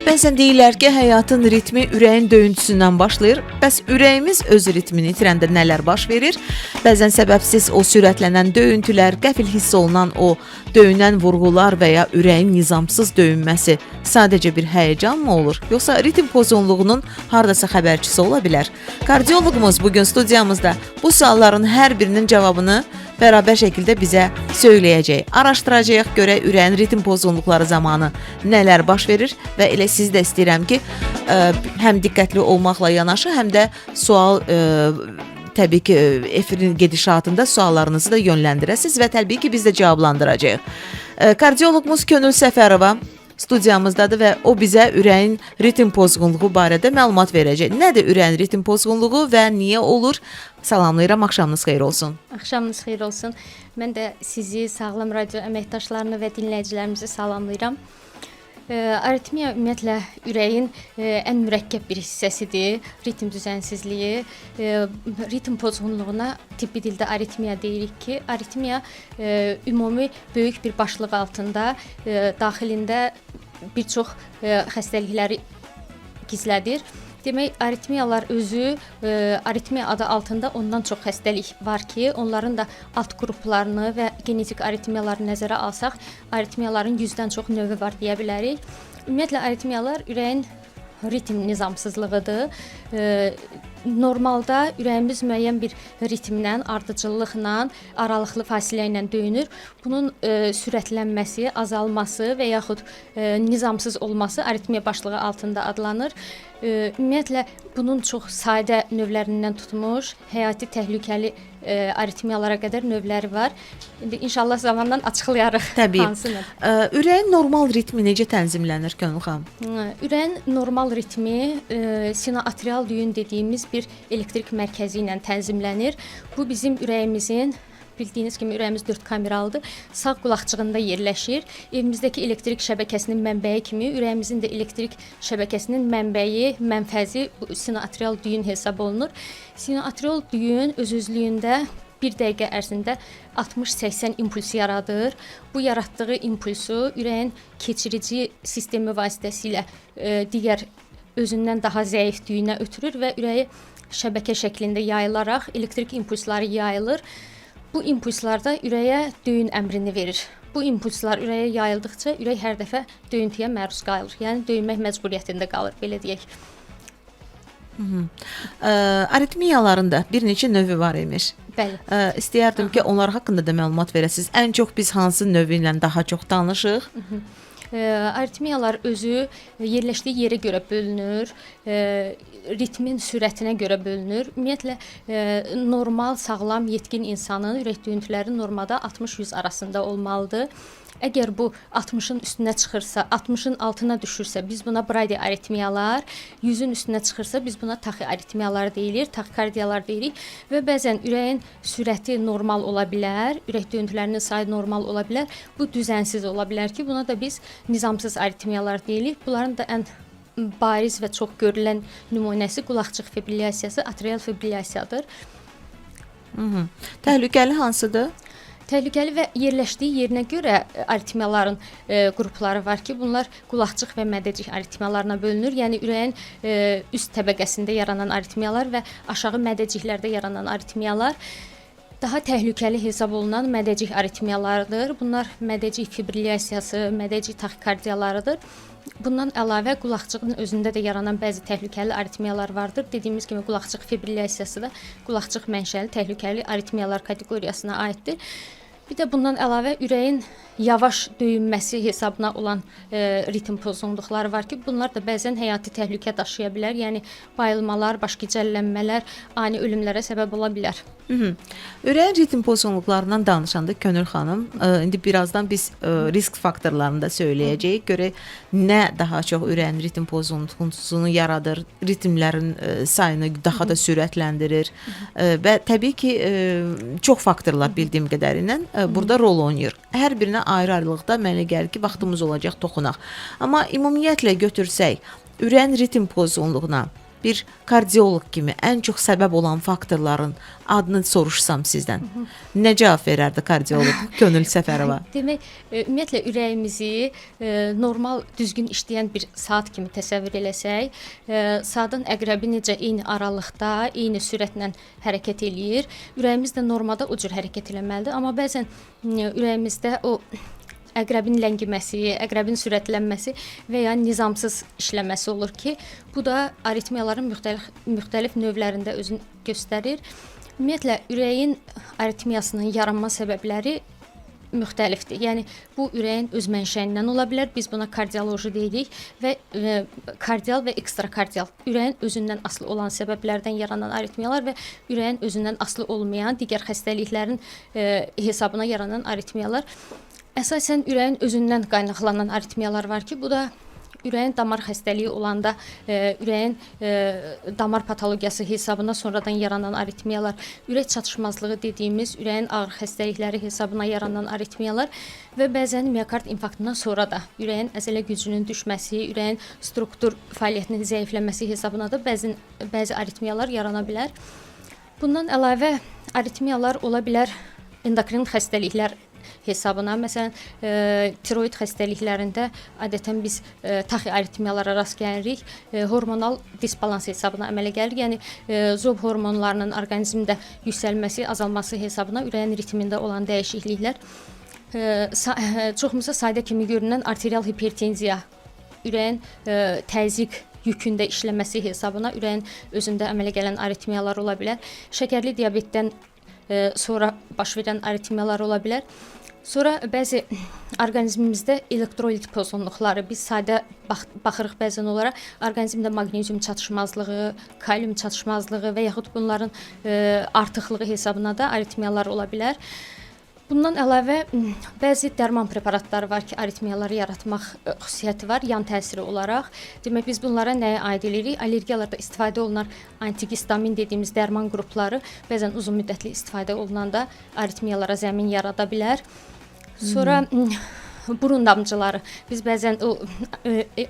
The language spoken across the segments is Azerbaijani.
Bəzən deyirlər ki, həyatın ritmi ürəyin döyüntüsündən başlayır. Bəs ürəyimiz öz ritmini itirəndə nələr baş verir? Bəzən səbəbsiz o sürətlənən döyüntülər, qəfil hiss olunan o döyünən vurğular və ya ürəyin nizamsız döyünməsi sadəcə bir həyəcanmı olur, yoxsa ritm pozğunluğunun hardasa xəbərçisi ola bilər? Kardioloqumuz bu gün studiyamızda bu sualların hər birinin cavabını bərabər şəkildə bizə söyləyəcək. Araşdıracağıq görək ürəyin ritm pozğunluqları zamanı nələr baş verir və elə sizi də istəyirəm ki, həm diqqətli olmaqla yanaşı, həm də sual təbii ki, efirin gedişatında suallarınızı da yönləndirəsiniz və təbii ki, biz də cavablandıracağıq. Kardioloqumuz Könül Səfərova studiyamızdadır və o bizə ürəyin ritm pozğunluğu barədə məlumat verəcək. Nədir ürəyin ritm pozğunluğu və niyə olur? Salamlayıram, axşamınız xeyir olsun. Axşamınız xeyir olsun. Mən də sizi, Sağlam Radio əməkdaşlarını və dinləyicilərimizi salamlayıram. Aritmiya ümumiyyətlə ürəyin ən mürəkkəb bir hissəsidir. Ritm düzənsizliyi, ritm pozğunluğuna tibbi dildə aritmiya deyirik ki, aritmiya ümumi böyük bir başlıq altında daxilində bir çox xəstəlikləri gizlədir. Demək, aritmiyalar özü, aritmiya adı altında ondan çox xəstəlik var ki, onların da alt qruplarını və genetik aritmiyaları nəzərə alsaq, aritmiyaların 100-dən çox növü var deyə bilərik. Ümumiyyətlə aritmiyalar ürəyin ritm nizamsızlığıdır. Normalda ürəyimiz müəyyən bir ritmlə, ardıcıllıqla, aralıqlı fasilə ilə döyünür. Bunun sürətlənməsi, azalması və yaxud nizamsız olması aritmiya başlığı altında adlanır. Ümumiyyətlə bunun çox sadə növlərindən tutmuş həyati təhlükəli aritmiyalara qədər növləri var. İndi inşallah zamandan açıqlayarıq. Təbii. Hansı növ. Ürəyin normal ritmi necə tənzimlənir, Könül xanım? Ürəyin normal ritmi sinoatrial düyün dediyimiz bir elektrik mərkəzi ilə tənzimlənir. Bu bizim ürəyimizin, bildiyiniz kimi ürəyimiz 4 kameralıdır. Sağ qulaqcığında yerləşir. Evimizdəki elektrik şəbəkəsinin mənbəyi kimi ürəyimizin də elektrik şəbəkəsinin mənbəyi, mənfəzi bu sinoatrial düyün hesab olunur. Sinoatrial düyün öz-özlüyündə bir dəqiqə ərzində 60-80 impuls yaradır. Bu yaratdığı impulsu ürəyin keçirici sistemi vasitəsilə digər özündən daha zəif düyünə ötürür və ürəyi şəbəkə şəklində yayılaraq elektrik impulsları yayılır. Bu impulslar da ürəyə döyün əmrini verir. Bu impulslar ürəyə yayıldıqca ürək hər dəfə döyüntüyə məruz qalır. Yəni döyünmək məcburiyyətində qalır, belə deyək. Aritmiyaların da bir neçə növü var imiş. Bəli. İstəyərdim ki, onlar haqqında da məlumat verəsiniz. Ən çox biz hansı növü ilə daha çox danışıq? Aritmiyalar özü yerləşdiyi yerə görə bölünür, ritmin sürətinə görə bölünür. Ümumiyyətlə normal, sağlam, yetkin insanın ürək döyüntüləri normada 60-100 arasında olmalıdır. Əgər bu 60-ın üstünə çıxırsa, 60-ın altına düşürsə, biz buna bradiaritmiyalar, 100-ün üstünə çıxırsa, biz buna taxiaritmiyalar deyilir, taxikardiyalar deyirik və bəzən ürəyin sürəti normal ola bilər, ürək döyüntülərinin sayı normal ola bilər. Bu düzənsiz ola bilər ki, buna da biz nizamsız aritmiyalar deyirik. Bunların da ən bariz və çox görülən nümunəsi qulaqcıq fibrilyasiyası, atrial fibrilyasiyadır. Təhlükəli hansıdır? Təhlükəli və yerləşdiyi yerinə görə aritmiyaların qrupları var ki, bunlar qulaqcıq və mədəcik aritmiyalarına bölünür. Yəni ürəyin üst təbəqəsində yaranan aritmiyalar və aşağı mədəciklərdə yaranan aritmiyalar. Daha təhlükəli hesab olunan mədəcik aritmiyalarıdır. Bunlar mədəcik fibrilyasiyası, mədəcik taxikardiyalarıdır. Bundan əlavə qulaqcığın özündə də yaranan bəzi təhlükəli aritmiyalar vardır. Dediyimiz kimi qulaqcıq fibrilyasiyası da qulaqcıq mənşəli təhlükəli aritmiyalar kateqoriyasına aiddir. Bir də bundan əlavə ürəyin yavaş döyünməsi hesabına olan ritm pozğunluqları var ki, bunlar da bəzən həyati təhlükə daşıya bilər. Yəni bayılmalar, baş gicəllənmələr, ani ölümlərə səbəb ola bilər. Ürəyin ritm pozğunluqlarından danışanda Könül xanım, indi birazdan biz risk faktorlarını da söyləyəcəyik. Görək nə daha çox ürəyin ritm pozğunluğunu yaradır, ritmlərin sayını daha da sürətləndirir. Və təbii ki, çox faktorlar bildiyim qədərilə burada rol oynayır. Hər birinə ayrı-ayrılıqda mənə gəlir ki, vaxtımız olacaq toxunaq. Amma ümumiyyətlə götürsək, ürəyin ritm pozğunluğuna Bir kardioloq kimi ən çox səbəb olan faktorların adını soruşsam sizdən, nə cavab verərdi kardioloq Könül Səfərova? Demək, ümumiyyətlə ürəyimizi normal, düzgün işləyən bir saat kimi təsəvvür eləsək, saatın əqrəbi necə eyni aralıqda, eyni sürətlə hərəkət eləyir, ürəyimiz də normada o cür hərəkət eləməlidir. Amma bəzən ürəyimizdə o əqrəbin ləngiməsi, əqrəbin sürətlənməsi və ya nizamsız işləməsi olur ki, bu da aritmiyaların müxtəlif növlərində özünü göstərir. Ümumiyyətlə ürəyin aritmiyasının yaranma səbəbləri müxtəlifdir. Yəni bu ürəyin öz mənşəyindən ola bilər. Biz buna kardioloji deyirik və kardial və ekstrakardial ürəyin özündən asılı olan səbəblərdən yaranan aritmiyalar və ürəyin özündən asılı olmayan digər xəstəliklərin hesabına yaranan aritmiyalar. Əsasən ürəyin özündən qaynaqlanan aritmiyalar var ki, bu da ürəyin damar xəstəliyi olanda, ürəyin damar patologiyası hesabına sonradan yaranan aritmiyalar, ürək çatışmazlığı dediyimiz ürəyin ağır xəstəlikləri hesabına yaranan aritmiyalar və bəzən miokard infarktından sonra da ürəyin əzələ gücünün düşməsi, ürəyin struktur fəaliyyətinin zəifləməsi hesabına da bəzi aritmiyalar yarana bilər. Bundan əlavə aritmiyalar ola bilər endokrin xəstəliklər hesabına. Məsələn, tiroid xəstəliklərində adətən biz taxiaritmiyalara rast gəlirik. Hormonal disbalans hesabına əmələ gəlir. Yəni zob hormonlarının orqanizmdə yüksəlməsi, azalması hesabına ürəyin ritmində olan dəyişikliklər. Çoxumuza sadə kimi görünən arterial hipertenziya, ürəyin təzyiq yükündə işləməsi hesabına ürəyin özündə əmələ gələn aritmiyalar ola bilər. Şəkərli diabetdən sonra baş verən aritmiyalar ola bilər. Sonra bəzi orqanizmimizdə elektrolit pozğunluqları, biz sadə baxırıq bəzən onlara, orqanizmdə maqnezium çatışmazlığı, kalium çatışmazlığı və yaxud bunların artıqlığı hesabına da aritmiyalar ola bilər. Bundan əlavə bəzi dərman preparatları var ki, aritmiyaları yaratmaq xüsusiyyəti var yan təsiri olaraq. Demək, biz bunlara nəyə aid eləyirik? Allergiyalarda istifadə olunan antihistamin dediyimiz dərman qrupları bəzən uzun müddətli istifadə olunanda aritmiyalara zəmin yarada bilər. Sonra burun damcıları. Biz bəzən o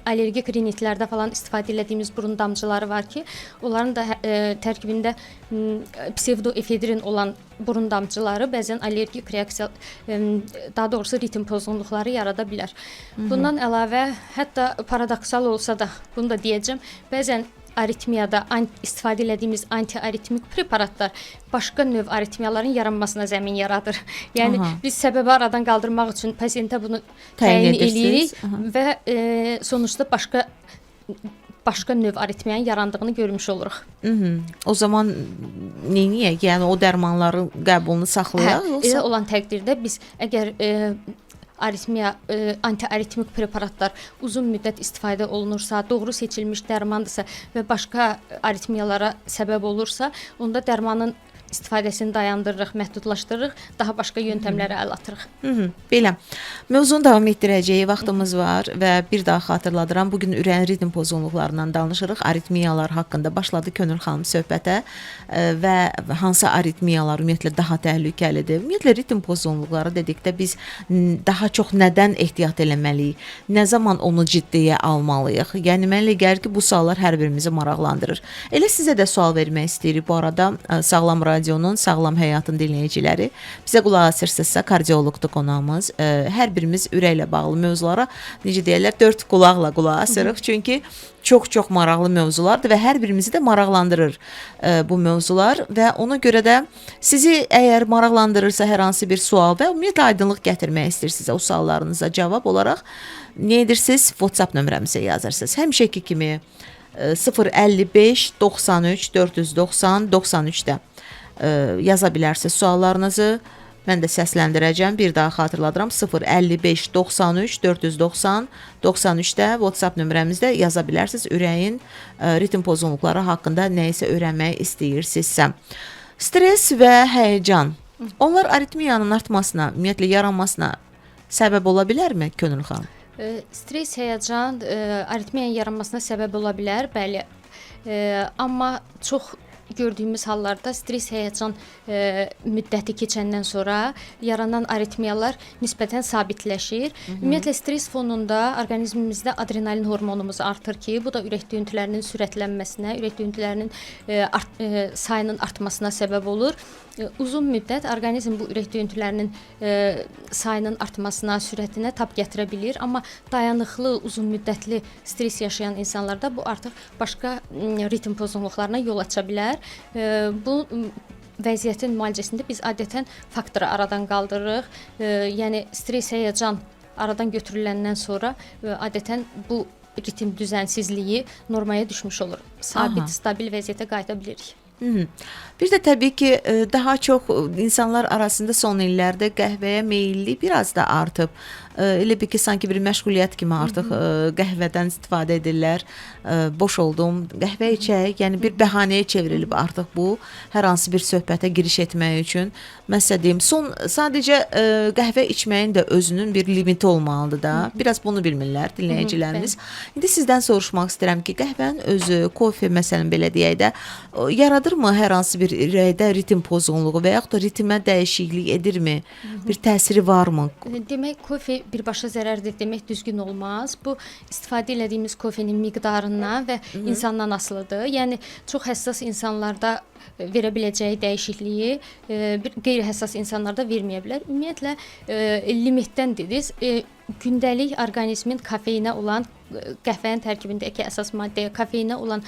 allergik rinitlərdə falan istifadə elədiyimiz burun damcıları var ki, onların da tərkibində psevdoefedrin olan burun damcıları bəzən allergik reaksiya, daha doğrusu ritm pozğunluqları yarada bilər. Bundan əlavə, hətta paradoksal olsa da, bunu da deyəcəm, bəzən aritmiyada istifadə elədiyimiz antiaritmik preparatlar başqa növ aritmiyaların yaranmasına zəmin yaradır. Yəni biz səbəbi aradan qaldırmaq üçün pasientə bunu təyin eləyirik və sonuçda başqa növ aritmiyanın yarandığını görmüş oluruq. O zaman neyniyək? Yəni o dərmanların qəbulunu saxlayaq yoxsa? Elə olan təqdirdə biz əgər aritmiya, antiaritmik preparatlar uzun müddət istifadə olunursa, doğru seçilmiş dərmandırsa və başqa aritmiyalara səbəb olursa, onda dərmanın istifadəsini dayandırırıq, məhdudlaşdırırıq, daha başqa yöntəmlərə əl atırıq. Belə. Mövzunu davam etdirəcəyi vaxtımız var və bir daha xatırladıram, bugün ürəyin ritm pozğunluqlarından danışırıq. Aritmiyalar haqqında başladı Könül xanım söhbətə və hansı aritmiyalar ümumiyyətlə daha təhlükəlidir. Ümumiyyətlə ritm pozğunluqları dedikdə biz daha çox nədən ehtiyat eləməliyik? Nə zaman onu ciddiyə almalıyıq? Yəni mənə elə gəlir ki, bu suallar hər birimizi maraqlandırır. Elə sizə də sual vermək istəyirik bu arada. Sağlam Radionun, Sağlam Həyatın dinləyiciləri, bizə qulaq asırsınızsa, kardioloqdur qonağımız. Hər birimiz ürəklə bağlı mövzulara, necə deyirlər, dörd qulaqla qulaq asırıq. Çünki çox-çox maraqlı mövzulardır və hər birimizi də maraqlandırır bu mövzular və ona görə də sizi əgər maraqlandırırsa hər hansı bir sual və ümumiyyətlə aydınlıq gətirmək istəyirsinizsə o suallarınıza cavab olaraq nə edirsiniz? WhatsApp nömrəmizə yazırsınız. Həmişəki kimi 055 93 490 93-də yaza bilərsiniz suallarınızı. Mən də səsləndirəcəm. Bir daha xatırladıram. 055 93 490 93-də WhatsApp nömrəmizdə yaza bilərsiniz. Ürəyin ritm pozğunluqları haqqında nə isə öyrənmək istəyirsinizsə. Stres və həyəcan. Onlar aritmiyanın artmasına, ümumiyyətlə yaranmasına səbəb ola bilərmi Könül xanım? Stres, həyəcan aritmiyanın yaranmasına səbəb ola bilər, bəli. Amma çox gördüyümüz hallarda stress, həyəcan müddəti keçəndən sonra yaranan aritmiyalar nisbətən sabitləşir. Ümumiyyətlə stress fonunda orqanizmimizdə adrenalin hormonumuz artır ki, bu da ürək döyüntülərinin sürətlənməsinə, ürək döyüntülərinin sayının artmasına səbəb olur. Uzun müddət orqanizm bu ürək döyüntülərinin sayının artmasına, sürətinə tab gətirə bilir, amma dayanıqlı, uzun müddətli stress yaşayan insanlarda bu artıq başqa ritm pozğunluqlarına yol aça bilər. Bu vəziyyətin müalicəsində biz adətən faktoru aradan qaldırırıq. Yəni stress, həyəcan aradan götürüləndən sonra adətən bu ritm düzənsizliyi normaya düşmüş olur. Sabit, stabil vəziyyətə qayıda bilirik. Hı. Bir də təbii ki, daha çox insanlar arasında son illərdə qəhvəyə meyillik biraz da artıb. Elə bil ki, sanki bir məşğuliyyət kimi artıq qəhvədən istifadə edirlər. Boş oldum, qəhvə içək, yəni bir bəhanəyə çevrilib artıq bu hər hansı bir söhbətə giriş etmək üçün. Mən sizə deyim, son sadəcə qəhvə içməyin də özünün bir limiti olmalıdır da. Biraz bunu bilmirlər dinləyicilərimiz. İndi sizdən soruşmaq istəyirəm ki, qəhvənin özü, kofe məsələn belə deyək də, yaradırmı hər hansı bir ürəkdə ritm pozğunluğu və yaxud da ritmə dəyişiklik edirmi? Bir təsiri varmı? Demək kofe birbaşa zərərdir demək düzgün olmaz. Bu istifadə elədiyimiz kofenin miqdarından və insandan asılıdır. Yəni çox həssas insanlarda verə biləcəyi dəyişikliyi bir qeyri-həssas insanlarda verməyə bilər. Ümumiyyətlə limitdən dediniz, gündəlik orqanizmin kofeinə olan, qəhvənin tərkibindəki əsas maddəyə, kofeinə olan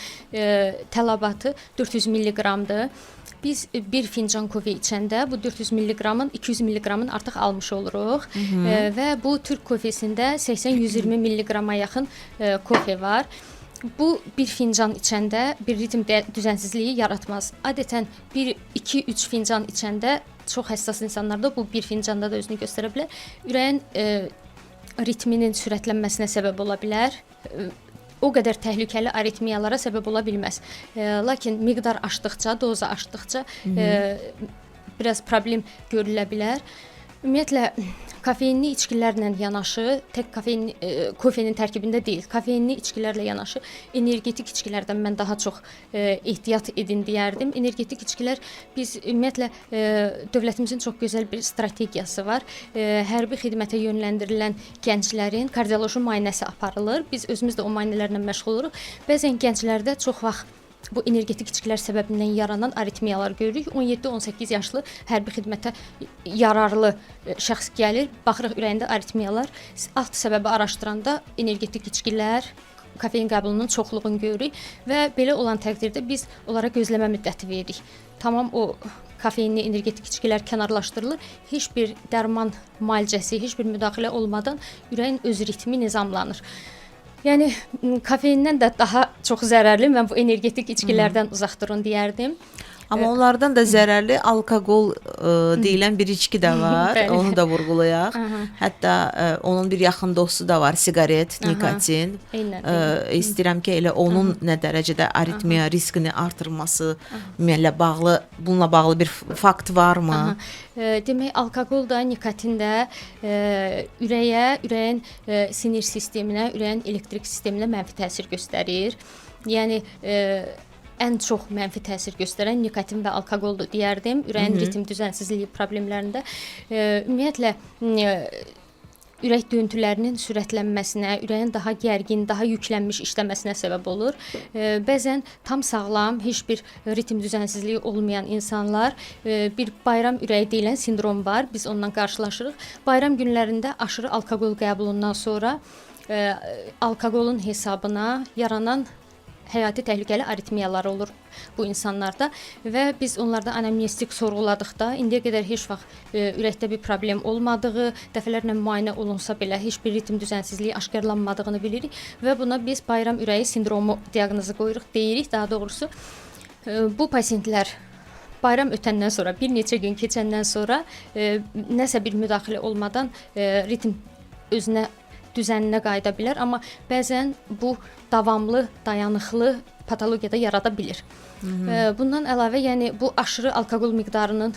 tələbatı 400 milliqramdır. Biz bir fincan kofe içəndə bu 400 milliqramın 200 milliqramını artıq almış oluruq. Və bu türk kofesində 80-120 milliqrama yaxın kofe var. Bu bir fincan içəndə bir ritm düzənsizliyi yaratmaz. Adətən 1, 2, 3 fincan içəndə çox həssas insanlarda bu bir fincanda da özünü göstərə bilər. Ürəyin ritminin sürətlənməsinə səbəb ola bilər. O qədər təhlükəli aritmiyalara səbəb ola bilməz. Lakin miqdar aşdıqca, doza aşdıqca biraz problem görülə bilər. Ümumiyyətlə kofeinli içkilərlə yanaşı, tək kofein kofenin tərkibində deyil, kofeinli içkilərlə yanaşı energetik içkilərdən mən daha çox ehtiyat edin deyərdim. Energetik içkilər, biz ümumiyyətlə dövlətimizin çox gözəl bir strategiyası var. Hərbi xidmətə yönləndirilən gənclərin kardioloji müayinəsi aparılır. Biz özümüz də o müayinələrlə məşğul oluruq. Bəzən gənclərdə çox vaxt bu energetik içkilər səbəbindən yaranan aritmiyalar görürük. 17-18 yaşlı hərbi xidmətə yararlı şəxs gəlir, baxırıq ürəyində aritmiyalar. Alt səbəbi araşdıranda energetik içkilər, kofein qəbulunun çoxluğunu görürük və belə olan təqdirdə biz onlara gözləmə müddəti veririk. Tamam, o kofeinli energetik içkilər kənarlaşdırılır. Heç bir dərman müalicəsi, heç bir müdaxilə olmadan ürəyin öz ritmi nizamlanır. Yəni kofeindən də daha çox zərərli, mən bu energetik içkilərdən uzaq durun deyərdim. Amma onlardan da zərərli alkoqol deyilən bir içki də var. Onu da vurğulayaq. Hətta onun bir yaxın dostu da var, siqaret, nikotin. İstəyirəm ki, elə onun nə dərəcədə aritmiya riskini artırması ümumiyyətlə bağlı, bununla bağlı bir fakt varmı? Demək alkoqol da, nikotin də ürəyə, ürəyin sinir sisteminə, ürəyin elektrik sisteminə mənfi təsir göstərir. Yəni ən çox mənfi təsir göstərən nikotin və alkoqoldur deyərdim. Ürəyin ritm düzənsizliyi problemlərində ümumiyyətlə ürək döyüntülərinin sürətlənməsinə, ürəyin daha gərgin, daha yüklənmiş işləməsinə səbəb olur. Bəzən tam sağlam, heç bir ritm düzənsizliyi olmayan insanlar, bir bayram ürəyi deyilən sindrom var. Biz ondan qarşılaşırıq. Bayram günlərində aşırı alkoqol qəbulundan sonra alkoqolun hesabına yaranan həyati təhlükəli aritmiyalar olur bu insanlarda və biz onlarda anamnestik sorğuladıqda indiyə qədər heç vaxt ürəkdə bir problem olmadığı, dəfələrlə müayinə olunsa belə heç bir ritm düzənsizliyi aşkarlanmadığını bilirik və buna biz bayram ürəyi sindromu diaqnozu qoyuruq, deyirik daha doğrusu. Bu pasientlər bayram ötəndən sonra, bir neçə gün keçəndən sonra nəsə bir müdaxilə olmadan ritm özünə, düzəninə qayıda bilər, amma bəzən bu davamlı, dayanıqlı patologiya da yarada bilir. Bundan əlavə, yəni bu aşırı alkoqol miqdarının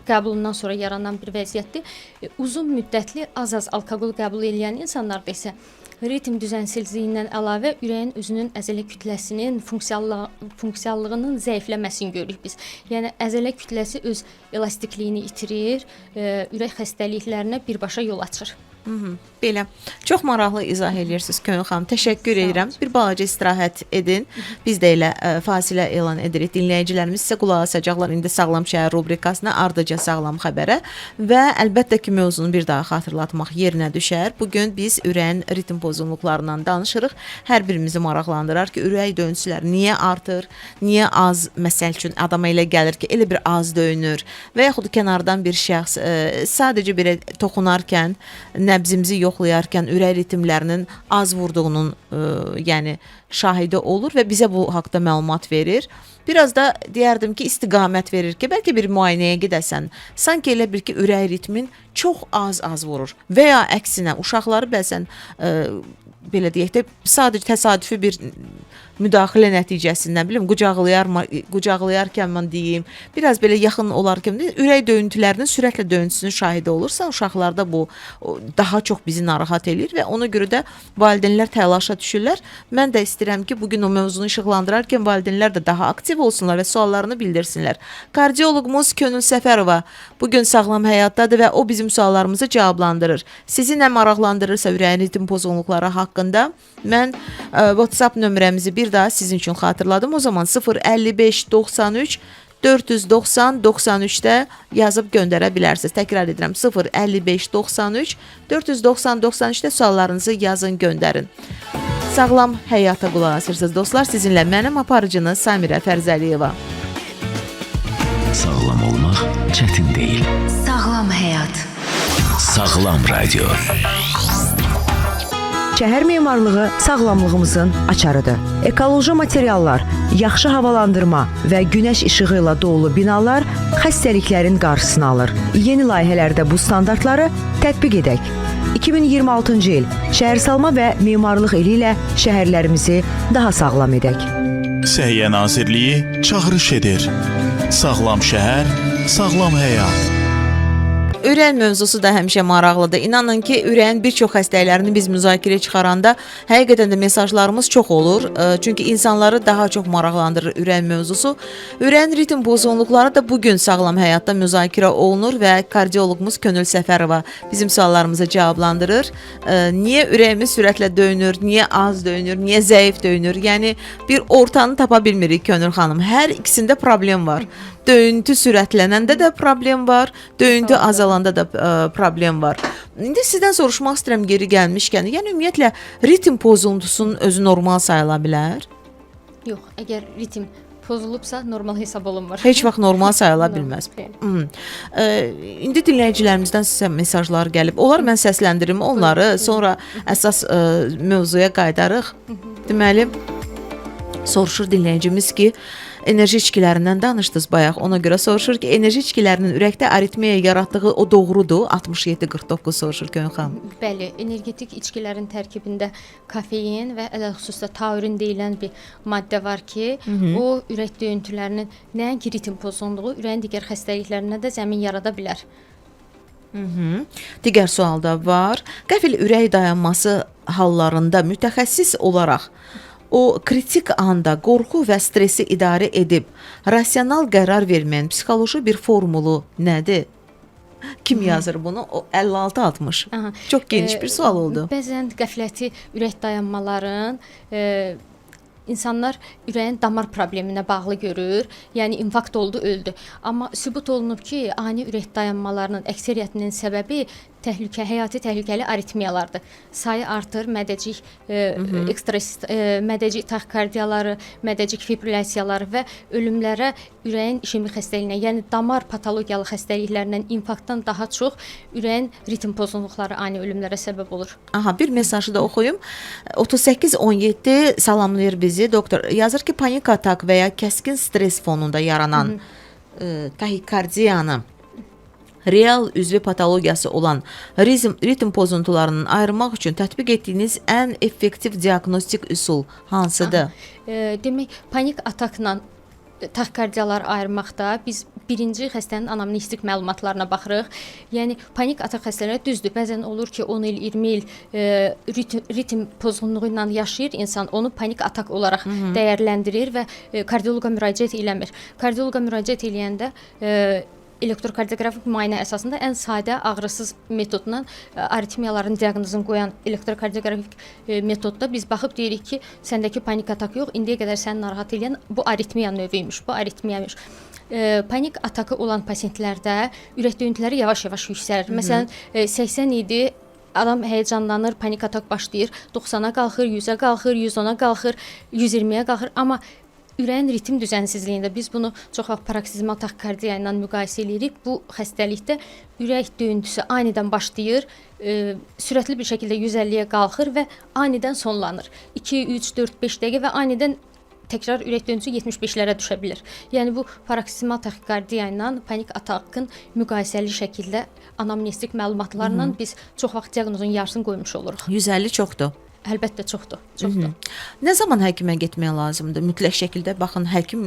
qəbulundan sonra yaranan bir vəziyyətdir. Uzun müddətli az-az alkoqol qəbul edən insanlarda isə ritm düzənsizliyindən əlavə ürəyin özünün əzələ kütləsinin funksiyallığının zəifləməsini görürük biz. Yəni əzələ kütləsi öz elastikliyini itirir, ürək xəstəliklərinə birbaşa yol açır. Belə. Çox maraqlı izah eləyirsiniz Könül xanım. Təşəkkür edirəm. Bir balaca istirahət edin. Biz də elə fasilə elan edirik. Dinləyicilərimiz sizə qulaq asacaqlar indi Sağlam Şəhər rubrikasına, ardıca sağlam xəbərə və əlbəttə ki, mövzunu bir daha xatırlatmaq yerinə düşər. Bu gün biz ürəyin ritm pozğunluqlarından danışırıq. Hər birimizi maraqlandırar ki, ürək döyüntüləri niyə artır, niyə az, məsəl üçün adama elə gəlir ki, elə bir az döyünür və yaxud kənardan bir şəxs sadəcə belə toxunarkən, nəbzimizi yoxlayarkən ürək ritmlərinin az vurduğunun yəni şahidi olur və bizə bu haqda məlumat verir. Biraz da deyərdim ki, istiqamət verir ki, bəlkə bir müayinəyə gedəsən. Sanki elə bir ki, ürək ritmin çox az-az vurur və ya əksinə uşaqları bəzən belə deyək də sadəcə təsadüfi bir müdaxilə nəticəsindən, bilim, qucaqlayarkən mən deyim, biraz belə yaxın olarkən ürək döyüntülərinin sürətlə döyüntüsünün şahidi olursan, uşaqlarda bu daha çox bizi narahat eləyir və ona görə də valideynlər təlaşa düşürlər. Mən də istəyirəm ki, bu gün o mövzunu işıqlandırarkən valideynlər də daha aktiv olsunlar və suallarını bildirsinlər. Kardioloqumuz Könül Səfərova bu gün Sağlam Həyatdadır və o bizim suallarımızı cavablandırır. Sizi nə maraqlandırırsa ürəyin ritm pozğunluqları haqqında mən WhatsApp nömrəmizi bir daha sizin üçün xatırladım. O zaman 055 93 490 93-də yazıb göndərə bilərsiniz. Təkrar edirəm, 055 93 490 93-də suallarınızı yazın, göndərin. Sağlam Həyata qulaq asırsınız dostlar. Sizinlə mənim aparıcınız Samirə Fərzəliyeva. Sağlam olmaq çətin deyil. Sağlam həyat. Sağlam radio. Şəhər memarlığı sağlamlığımızın açarıdır. Ekoloji materiallar, yaxşı havalandırma və günəş işığı ilə dolu binalar xəstəliklərin qarşısını alır. Yeni layihələrdə bu standartları tətbiq edək. 2026-cı il şəhərsalma və memarlıq ili ilə şəhərlərimizi daha sağlam edək. Səhiyyə Nazirliyi çağırış edir. Sağlam şəhər, sağlam həyat. Ürək mövzusu da həmişə maraqlıdır. İnanın ki, ürəyin bir çox xəstəliklərini biz müzakirəyə çıxaranda həqiqətən də mesajlarımız çox olur. Çünki insanları daha çox maraqlandırır ürək mövzusu. Ürəyin ritm pozğunluqları da bu gün Sağlam Həyatda müzakirə olunur və kardioloqumuz Könül Səfərova bizim suallarımızı cavablandırır. Niyə ürəyimiz sürətlə döyünür, niyə az döyünür, niyə zəif döyünür? Yəni bir ortanı tapa bilmirik Könül xanım. Hər ikisində problem var. Döyüntü sürətlənəndə də problem var, döyüntü azalanda da problem var. İndi sizdən soruşmaq istəyirəm geri gəlmişkən, yəni ümumiyyətlə ritm pozuntusunun özü normal sayıla bilər? Yox, əgər ritm pozulubsa normal hesab olunmur. Heç vaxt normal sayıla bilməz. Xeyr. İndi dinləyicilərimizdən sizə mesajlar gəlib. Onlar mən səsləndirim onları, sonra əsas mövzuya qayıdarıq. Deməli, soruşur dinləyicimiz ki, enerji içkilərindən danışdınız bayaq. Ona görə soruşur ki, enerji içkilərinin ürəkdə aritmiya yaratdığı o doğrudur? 6749 soruşur Könül xanım. Bəli, energetik içkilərin tərkibində kofein və ələlxüsus da taurin deyilən bir maddə var ki, o ürək döyüntülərinin nəinki ritm pozğunluğu, ürəyin digər xəstəliklərinə də zəmin yarada bilər. Digər sual da var. Qəfil ürək dayanması hallarında mütəxəssis olaraq o kritik anda qorxu və stresi idarə edib rasional qərar verməyin psixoloji bir formulu nədir? Kim yazır bunu? O 56-60. Aha. Çox geniş bir sual oldu. Bəzən qəfləti ürək dayanmaların insanlar ürəyin damar probleminə bağlı görür. Yəni infarkt oldu, öldü. Amma sübut olunub ki, ani ürək dayanmalarının əksəriyyətinin səbəbi təhlükə, həyati təhlükəli aritmiyalardır. Sayı artır, mədəcik mədəcik taxikardiyaları, mədəcik fibrilyasiyaları və ölümlərə ürəyin işemik xəstəliyinə, yəni damar patologiyalı xəstəliklərindən, infarktdan daha çox ürəyin ritm pozğunluqları ani ölümlərə səbəb olur. Aha, bir mesajı da oxuyum. 3817 salamlayır bizi. Doktor yazır ki, panik atak və ya kəskin stres fonunda yaranan taxikardiyanı real üzvü patologiyası olan ritm pozuntularının ayırmaq üçün tətbiq etdiyiniz ən effektiv diaqnostik üsul hansıdır? Demək, panik atakla Taxikardiyalar ayırmaqda biz birinci xəstənin anamnestik məlumatlarına baxırıq. Yəni panik atak xəstələri düzdür, bəzən olur ki, 10 il, 20 il ritm pozğunluğu ilə yaşayır insan, onu panik atak olaraq dəyərləndirir və kardioloqa müraciət eləmir. Kardioloqa müraciət eləyəndə elektrokardioqrafik müayinə əsasında ən sadə ağrısız metodla aritmiyaların diaqnozunu qoyan elektrokardioqrafik metodda biz baxıb deyirik ki, səndəki panik atak yox, indiyə qədər səni narahat edən bu aritmiya növü imiş, bu aritmiyamış. Panik atakı olan pasientlərdə ürək döyüntüləri yavaş-yavaş yüksəlir. Məsələn, 80 idi, adam həyəcanlanır, panik atak başlayır, 90-a qalxır, 100-ə qalxır, 110-a qalxır, 120-yə qalxır, amma ürəyin ritm düzənsizliyində biz bunu çox vaxt paroksizmal taxikardiya ilə müqayisə eləyirik. Bu xəstəlikdə ürək döyüntüsü anidən başlayır, sürətli bir şəkildə 150-yə qalxır və anidən sonlanır. 2, 3, 4, 5 dəqiqə və anidən təkrar ürək döyüntüsü 75-lərə düşə bilir. Yəni bu paroksizmal taxikardiya ilə panik atakın müqayisəli şəkildə anamnestik məlumatlarla biz çox vaxt diaqnozun yarısını qoymuş oluruq. 150 çoxdur. Əlbəttə çoxdur, çoxdur. Nə zaman həkimə getmək lazımdır? Mütləq şəkildə baxın, həkim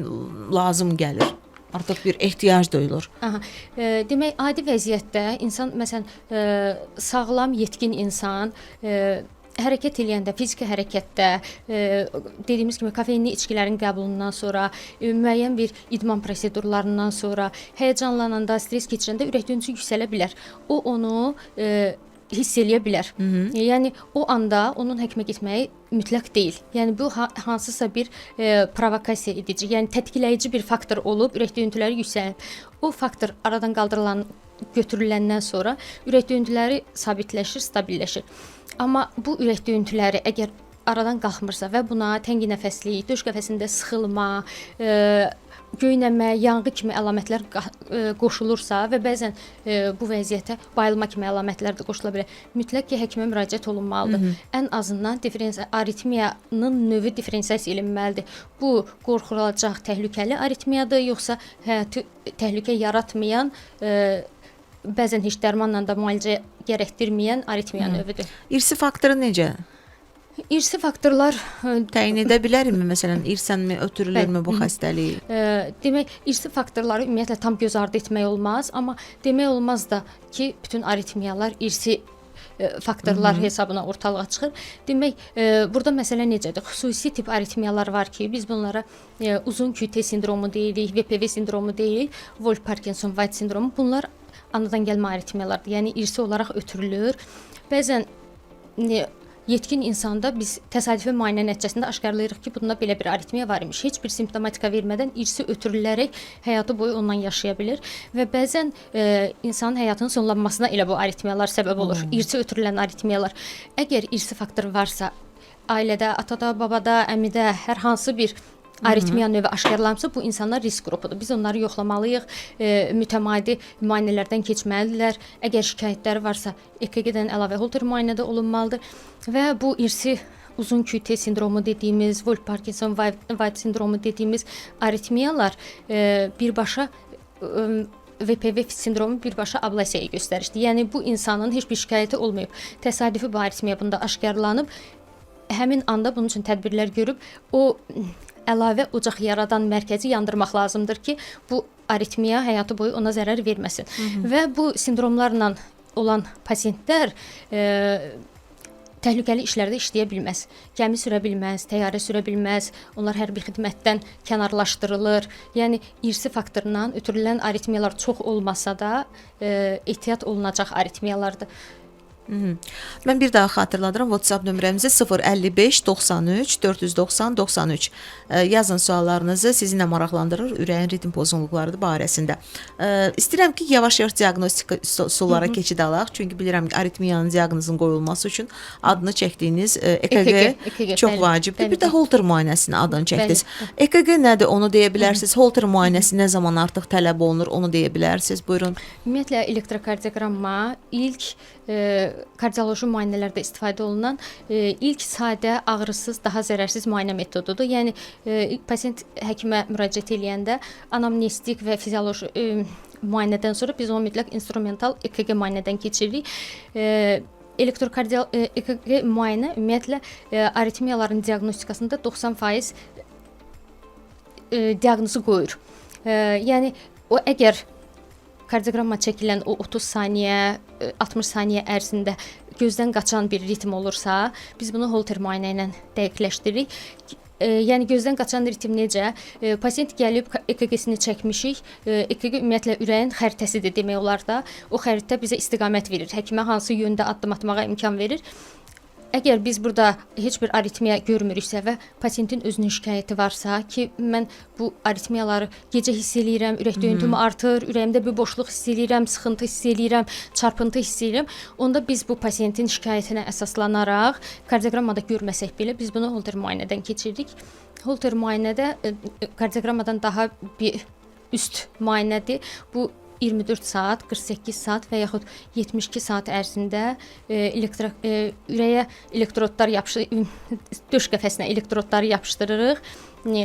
lazım gəlir. Artıq bir ehtiyac duyulur. Aha. Demək adi vəziyyətdə insan məsələn sağlam yetkin insan hərəkət eləyəndə, fiziki hərəkətdə, dediyimiz kimi kofeinli içkilərin qəbulundan sonra, müəyyən bir idman prosedurlarından sonra, həyəcanlananda, stres keçirəndə ürək döyüntüsü yüksələ bilər. O onu hiss eləyə bilər. Yəni o anda onun həkimə getməyi mütləq deyil. Yəni bu hansısa bir provokasiya edici, yəni tətikləyici bir faktor olub, ürək döyüntüləri yüksəlib. O faktor aradan qaldırılan, götürüləndən sonra ürək döyüntüləri sabitləşir, stabilləşir. Amma bu ürək döyüntüləri əgər aradan qalxmırsa və buna təngi nəfəslik, döş qəfəsində sıxılma, göynəmə, yanğı kimi əlamətlər qoşulursa və bəzən bu vəziyyətə bayılma kimi əlamətlər də qoşula bilər. Mütləq ki, həkimə müraciət olunmalıdır. Ən azından aritmiyanın növü diferensiasiya edilməlidir. Bu qorxulacaq təhlükəli aritmiyadır, yoxsa həyatı təhlükə yaratmayan, bəzən heç dərmanla da müalicə gərəkdirməyən aritmiya növüdür. İrsi faktoru necə? İrsi faktorlar təyin edə bilərmi? Məsələn, irsənmi, ötürülürmü bu xəstəlik? Demək, irsi faktorları ümumiyyətlə tam göz ardı etmək olmaz, amma demək olmaz da ki, bütün aritmiyalar irsi faktorlar hesabına ortalığa çıxır. Demək, burada məsələ necədir? Xüsusi tip aritmiyalar var ki, biz bunlara uzun QT sindromu deyirik, VPV sindromu deyirik, Wolff-Parkinson-White sindromu. Bunlar anadan gəlmə aritmiyalardır. Yəni irsi olaraq ötürülür. Bəzən yetkin insanda biz təsadüfi müayinə nəticəsində aşkarlayırıq ki, bunda belə bir aritmiya var imiş. Heç bir simptomatika vermədən irsi ötürülərək həyatı boyu ondan yaşaya bilir və bəzən insanın həyatının sonlanmasına elə bu aritmiyalar səbəb olur. İrsi ötürülən aritmiyalar. Əgər irsi faktor varsa, ailədə, atada, babada, əmidə hər hansı bir aritmiya növü aşkarlanırsa, bu insanlar risk qrupudur. Biz onları yoxlamalıyıq, mütəmadi müayinələrdən keçməlidirlər. Əgər şikayətləri varsa, EKG-dən əlavə Holter müayinədə olunmalıdır və bu irsi uzun QT sindromu dediyimiz, Wolff-Parkinson-White sindromu dediyimiz aritmiyalar birbaşa VPV sindromu birbaşa ablasiyaya göstərişdir. Yəni bu insanın heç bir şikayəti olmayıb. Təsadüfi bu aritmiya bunda aşkarlanıb. Həmin anda bunun üçün tədbirlər görüb o əlavə ocaq yaradan mərkəzi yandırmaq lazımdır ki, bu aritmiya həyatı boyu ona zərər verməsin. Və bu sindromlarla olan pasientlər təhlükəli işlərdə işləyə bilməz. Gəmi sürə bilməz, təyyarə sürə bilməz, onlar hərbi xidmətdən kənarlaşdırılır. Yəni irsi faktordan ötürülən aritmiyalar çox olmasa da ehtiyat olunacaq aritmiyalardır. Mən bir daha xatırladıram, WhatsApp nömrəmizi 055 93 490 93. Yazın suallarınızı, sizi nə maraqlandırır ürəyin ritm pozğunluqları barəsində. İstəyirəm ki, yavaş-yavaş diaqnostika üsullara keçid alaq. Çünki bilirəm ki, aritmiyanın diaqnozunun qoyulması üçün adını çəkdiyiniz EKG çox vacibdir. Bir də Holter müayinəsinin adını çəkdiniz. EKG nədir, onu deyə bilərsiniz. Holter müayinəsi nə zaman artıq tələb olunur, onu deyə bilərsiniz. Buyurun. Ümumiyyətlə elektrokardioqramma ilk kardioloji müayinələrdə istifadə olunan ilk sadə, ağrısız, daha zərərsiz müayinə metodudur. Yəni pasient həkimə müraciət eləyəndə anamnestik və fizioloji müayinədən sonra biz onu mütləq instrumental EKG müayinədən keçiririk. Elektrokardial EKG müayinə ümumiyyətlə aritmiyaların diaqnostikasında 90% diaqnozu qoyur. Yəni o əgər kardioqramma çəkilən o 30 saniyə, 60 saniyə ərzində gözdən qaçan bir ritm olursa, biz bunu Holter müayinə ilə dəqiqləşdiririk. Yəni gözdən qaçan ritm necə? Pasiyent gəlib EKG-sini çəkmişik. EKG ümumiyyətlə ürəyin xəritəsidir demək olar da. O xəritə bizə istiqamət verir. Həkimə hansı yöndə addım atmağa imkan verir. Əgər biz burada heç bir aritmiya görmürüksə və pasiyentin özünün şikayəti varsa ki, mən bu aritmiyaları gecə hiss eləyirəm, ürək döyüntüm artır, ürəyimdə bir boşluq hiss eləyirəm, sıxıntı hiss eləyirəm, çarpıntı hiss eləyirəm, onda biz bu pasiyentin şikayətinə əsaslanaraq kardioqrammada görməsək belə biz bunu Holter müayinədən keçiririk. Holter müayinədə kardioqrammadan daha bir üst müayinədir. Bu 24 saat, 48 saat və yaxud 72 saat ərzində ürəyə elektrodlar döş qəfəsinə elektrodları yapışdırırıq.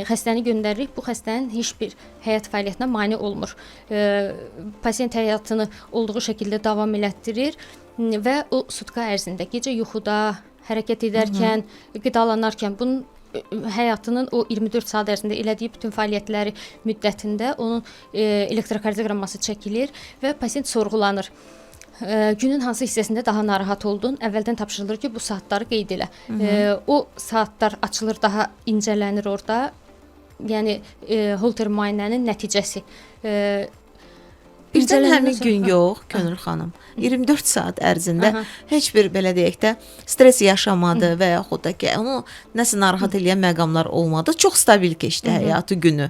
Xəstəni göndəririk. Bu xəstənin heç bir həyat fəaliyyətinə mane olmur. Pasiyent həyatını olduğu şəkildə davam elətdirir və o sutka ərzində gecə yuxuda, hərəkət edərkən, qidalanarkən bunun həyatının o 24 saat ərzində elədiyi bütün fəaliyyətləri müddətində onun elektrokardioqramması çəkilir və pasiyent sorğulanır. Günün hansı hissəsində daha narahat oldun? Əvvəldən tapşırılır ki, bu saatları qeyd elə. O saatlar açılır, daha incələnir orada. Yəni Holter müayinənin nəticəsi. Birdən həmin gün yox, Könül xanım. 24 saat ərzində heç bir belə deyək də stres yaşamadı və yaxud da ki, onu nəsə narahat eləyən məqamlar olmadı. Çox stabil keçdi həyatı günü.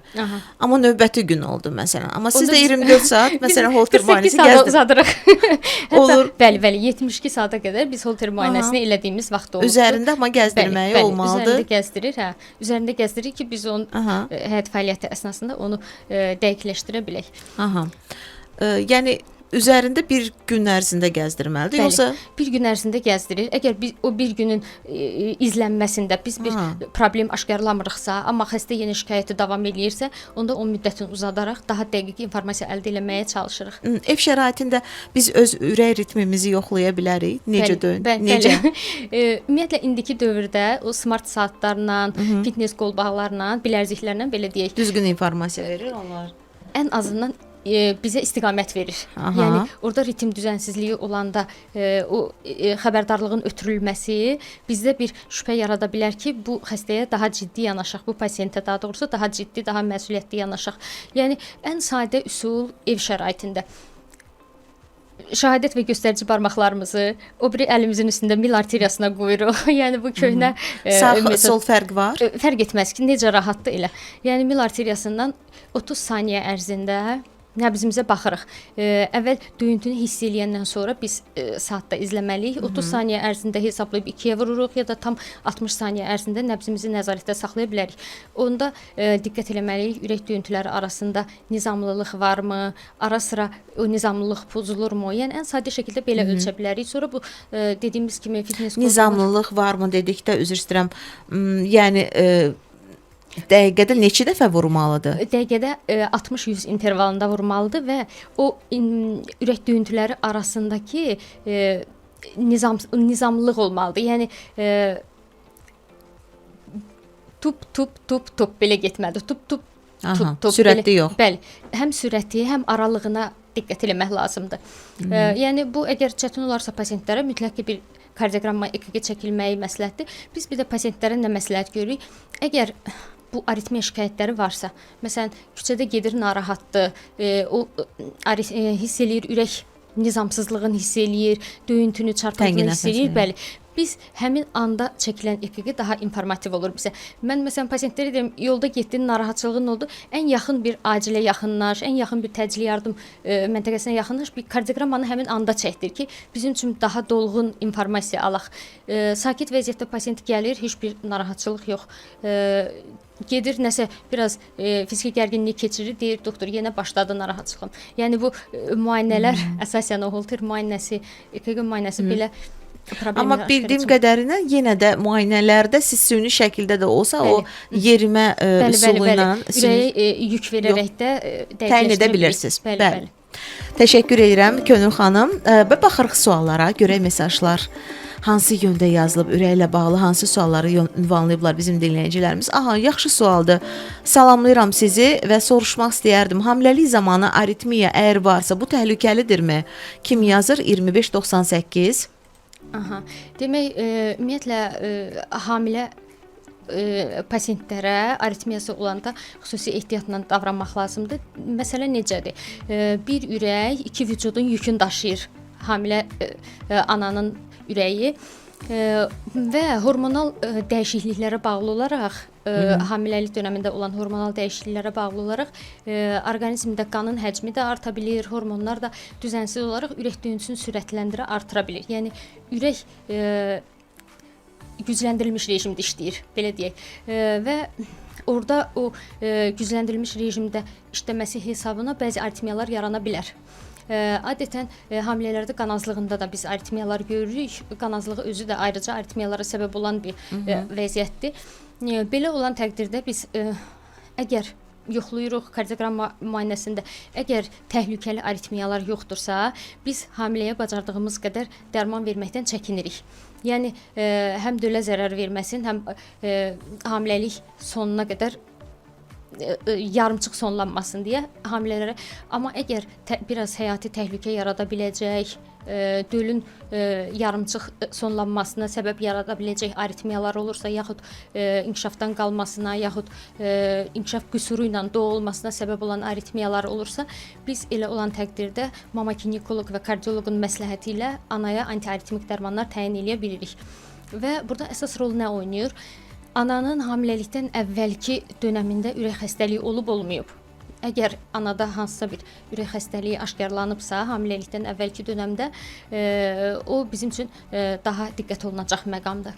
Amma növbəti gün oldu məsələn. Amma siz də 24 saat məsələn Holter müayinəsi gəzdir. Uzadırıq. Olur. Bəli, bəli, 72 saata qədər biz Holter müayinəsini elədiyimiz vaxt olubdur. Üzərində amma gəzdirməyi olmalıdır. Üzərində gəzdirir, hə. Üzərində gəzdirir ki, biz onun həyat fəaliyyəti əsnasında onu dəqiqləşdirə bilək. Aha. Yəni üzərində bir gün ərzində gəzdirməlidir, yoxsa bir gün ərzində gəzdirir. Əgər biz o bir günün izlənməsində biz bir problem aşkarlamırıqsa, amma xəstə yenə şikayəti davam eləyirsə, onda o müddətini uzadaraq daha dəqiq informasiya əldə eləməyə çalışırıq. Ev şəraitində biz öz ürək ritmimizi yoxlaya bilərik. Necə döyün? Necə? Ümumiyyətlə indiki dövrdə o smart saatlarla, fitness qolbağlarla, bilərziklərlə belə deyək, düzgün informasiya verir onlar. Ən azından bizə istiqamət verir. Yəni orada ritm düzənsizliyi olanda o xəbərdarlığın ötürülməsi bizdə bir şübhə yarada bilər ki, bu xəstəyə daha ciddi yanaşaq, bu pasientə daha doğrusu daha ciddi, daha məsuliyyətli yanaşaq. Yəni ən sadə üsul ev şəraitində. Şahadət və göstərici barmaqlarımızı o biri əlimizin üstündə mil arteriyasına qoyuruq. Yəni bu köhnə sağ sol fərq var? Fərq etməz ki, necə rahatdır elə. Yəni mil arteriyasından 30 saniyə ərzində nəbzimizə baxırıq. Əvvəl döyüntünü hiss eləyəndən sonra biz saatda izləməliyik. 30 saniyə ərzində hesablayıb 2-yə vururuq ya da tam 60 saniyə ərzində nəbzimizi nəzarətdə saxlaya bilərik. Onda diqqət eləməliyik, ürək döyüntüləri arasında nizamlılıq varmı, ara sıra o nizamlılıq pozulurmu? Yəni ən sadə şəkildə belə ölçə bilərik. Sonra bu dediyimiz kimi fitness nizamlılıq varmı dedikdə üzr istəyirəm. Yəni dəqiqədə neçə dəfə vurmalıdır? Dəqiqədə 60-100 intervalında vurmalıdır və o ürək döyüntüləri arasındakı nizamlılıq olmalıdır. Yəni tup tup tup tup belə getməlidir. Tup tup tup tup. Sürətli yox. Bəli. Həm sürəti, həm aralığına diqqət eləmək lazımdır. Yəni bu əgər çətin olarsa pasientlərə mütləq ki bir kardioqramma EKG çəkilməyi məsləhətdir. Biz bir də pasientlərə nə məsləhət görürük? Əgər bu aritmiya şikayətləri varsa, məsələn, küçədə gedir, narahatdır, o hiss eləyir, ürək nizamsızlığını hiss eləyir, döyüntünü, çarpıntını hiss eləyir, bəli. Biz həmin anda çəkilən EKG daha informativ olur bizə. Mən məsələn pasientlərə deyirəm, yolda getdin, narahatçılığın oldu, ən yaxın bir acilə yaxınlaş, ən yaxın bir təcili yardım məntəqəsinə yaxınlaş, bir kardioqrammanı həmin anda çəkdir ki, bizim üçün daha dolğun informasiya alaq. Sakit vəziyyətdə pasiyent gəlir, heç bir narahatçılıq yox. Gedir, nəsə biraz fiziki gərginlik keçirir, deyir, doktor, yenə başladı narahatçılığım. Yəni bu müayinələr, əsasən o Holter müayinəsi, EKG müayinəsi belə Amma bildiyim qədərinə yenə də müayinələrdə siz süni şəkildə də olsa o yerimə üsulu ilə ürəyə yük verərək də təyin edə bilirsiniz. Bəli, bəli. Təşəkkür edirəm Könül xanım. Və baxırıq suallara, görək mesajlar hansı yöndə yazılıb, ürəklə bağlı hansı sualları ünvanlayıblar bizim dinləyicilərimiz. Aha, yaxşı sualdır. Salamlayıram sizi və soruşmaq istəyərdim. Hamiləlik zamanı aritmiya əgər varsa, bu təhlükəlidirmi? Kim yazır? 2598. Aha. Demək, ümumiyyətlə hamilə pasientlərə aritmiyası olanda xüsusi ehtiyatla davranmaq lazımdır. Məsələ necədir? Bir ürək iki vücudun yükünü daşıyır. Hamilə ananın ürəyi və hormonal dəyişikliklərə bağlı olaraq, hamiləlik dövründə olan hormonal dəyişikliklərə bağlı olaraq orqanizmdə qanın həcmi də arta bilir, hormonlar da düzənsiz olaraq ürək döyüntüsünü sürətləndirə, artıra bilir. Yəni ürək gücləndirilmiş rejimdə işləyir, belə deyək. Və orada o gücləndirilmiş rejimdə işləməsi hesabına bəzi aritmiyalar yarana bilər. Adətən hamilələrdə qan azlığında da biz aritmiyalar görürük. Qan azlığı özü də ayrıca aritmiyalara səbəb olan bir vəziyyətdir. Belə olan təqdirdə biz əgər yoxlayırıq kardioqram müayinəsində, əgər təhlükəli aritmiyalar yoxdursa, biz hamiləyə bacardığımız qədər dərman verməkdən çəkinirik. Yəni həm dölə zərər verməsin, həm hamiləlik sonuna qədər yarımçıq sonlanmasın deyə hamilələrə. Amma əgər biraz həyati təhlükə yarada biləcək, dölün yarımçıq sonlanmasına səbəb yarada biləcək aritmiyalar olursa, yaxud inkişafdan qalmasına, yaxud inkişaf qüsuru ilə doğulmasına səbəb olan aritmiyalar olursa, biz elə olan təqdirdə mama ginekoloq və kardioloqun məsləhəti ilə anaya antiaritmik dərmanlar təyin eləyə bilirik. Və burada əsas rol nə oynayır? Ananın hamiləlikdən əvvəlki dönəmində ürək xəstəliyi olub olmayıb. Əgər anada hansısa bir ürək xəstəliyi aşkarlanıbsa, hamiləlikdən əvvəlki dönəmdə o bizim üçün daha diqqət olunacaq məqamdır.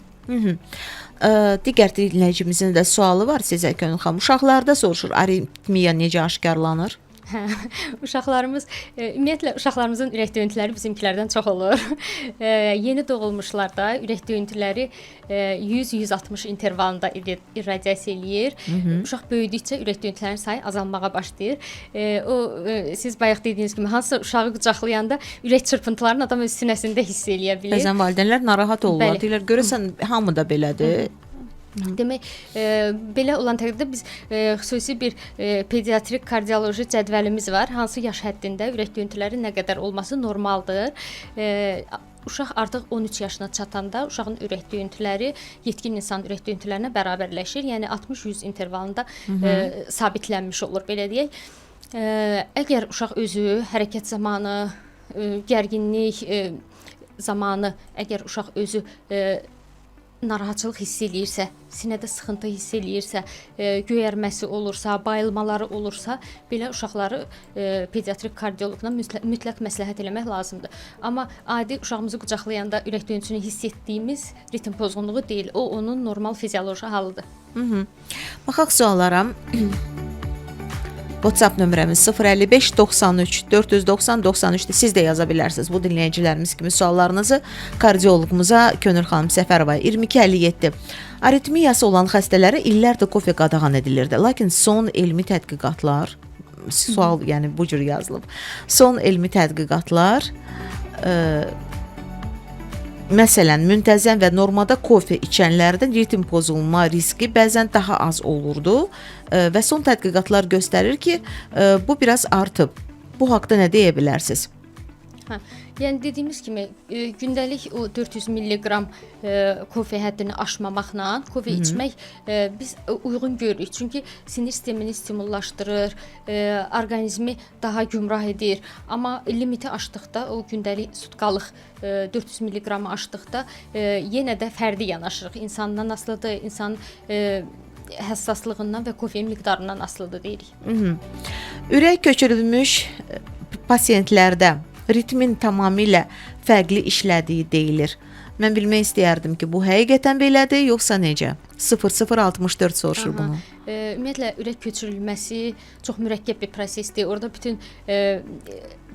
Digər dinləyicimizin də sualı var sizə Könül xanım. Uşaqlarda soruşur, aritmiya necə aşkarlanır? Hə, uşaqlarımız, ümumiyyətlə uşaqlarımızın ürək döyüntüləri bizimkilərdən çox olur. Yeni doğulmuşlarda ürək döyüntüləri 100-160 intervalında irradiasiya eləyir. Uşaq böyüdükcə ürək döyüntülərinin sayı azalmağa başlayır. O siz bayaq dediyiniz kimi hansısa uşağı qucaqlayanda ürək çırpıntılarını adam öz sinəsində hiss eləyə bilir. Bəzən valideynlər narahat olurlar. Bəli. Deyirlər, görəsən hamı da belədir. Demək, belə olan təqdirdə biz xüsusi bir pediatrik kardioloji cədvəlimiz var. Hansı yaş həddində ürək döyüntüləri nə qədər olması normaldır. Uşaq artıq 13 yaşına çatanda uşağın ürək döyüntüləri yetkin insan ürək döyüntülərinə bərabərləşir. Yəni 60-100 intervalında sabitlənmiş olur, belə deyək. Əgər uşaq özü hərəkət zamanı, gərginlik zamanı, əgər uşaq özü narahatçılıq hiss eləyirsə, sinədə sıxıntı hiss eləyirsə, göyərməsi olursa, bayılmaları olursa, belə uşaqları pediatrik kardioloqla mütləq məsləhət eləmək lazımdır. Amma adi uşağımızı qucaqlayanda ürək döyüntüsünü hiss etdiyimiz ritm pozğunluğu deyil. O onun normal fizioloji halıdır. Baxaq suallara. WhatsApp nömrəmiz 055 93 490 93-dür. Siz də yaza bilərsiniz bu dinləyicilərimiz kimi suallarınızı kardioloqumuza Könül xanım Səfərova. 2257. Aritmiyası olan xəstələrə illərdir kofe qadağan edilirdi. Lakin son elmi tədqiqatlar, sual yəni bu cür yazılıb. Son elmi tədqiqatlar məsələn, müntəzəm və normada kofe içənlərdə ritm pozulma riski bəzən daha az olurdu və son tədqiqatlar göstərir ki, bu biraz artıb. Bu haqqda nə deyə bilərsiniz? Hə, yəni dediyimiz kimi gündəlik o 400 milliqram kofe həddini aşmamaqla kofe içmək biz uyğun görürük. Çünki sinir sistemini stimullaşdırır, orqanizmi daha gümrah edir. Amma limiti aşdıqda, o gündəlik sutkalıq 400 milliqramı aşdıqda yenə də fərdi yanaşırıq. İnsandan asılıdır, insanın həssaslığından və kofein miqdarından asılıdır deyirik. Ürək köçürülmüş pasientlərdə ritmin tamamilə fərqli işlədiyi deyilir. Mən bilmək istəyərdim ki, bu həqiqətən belədir, yoxsa necə? 0064 soruşur bunu. Ümumiyyətlə ürək köçürülməsi çox mürəkkəb bir prosesdir. Orada bütün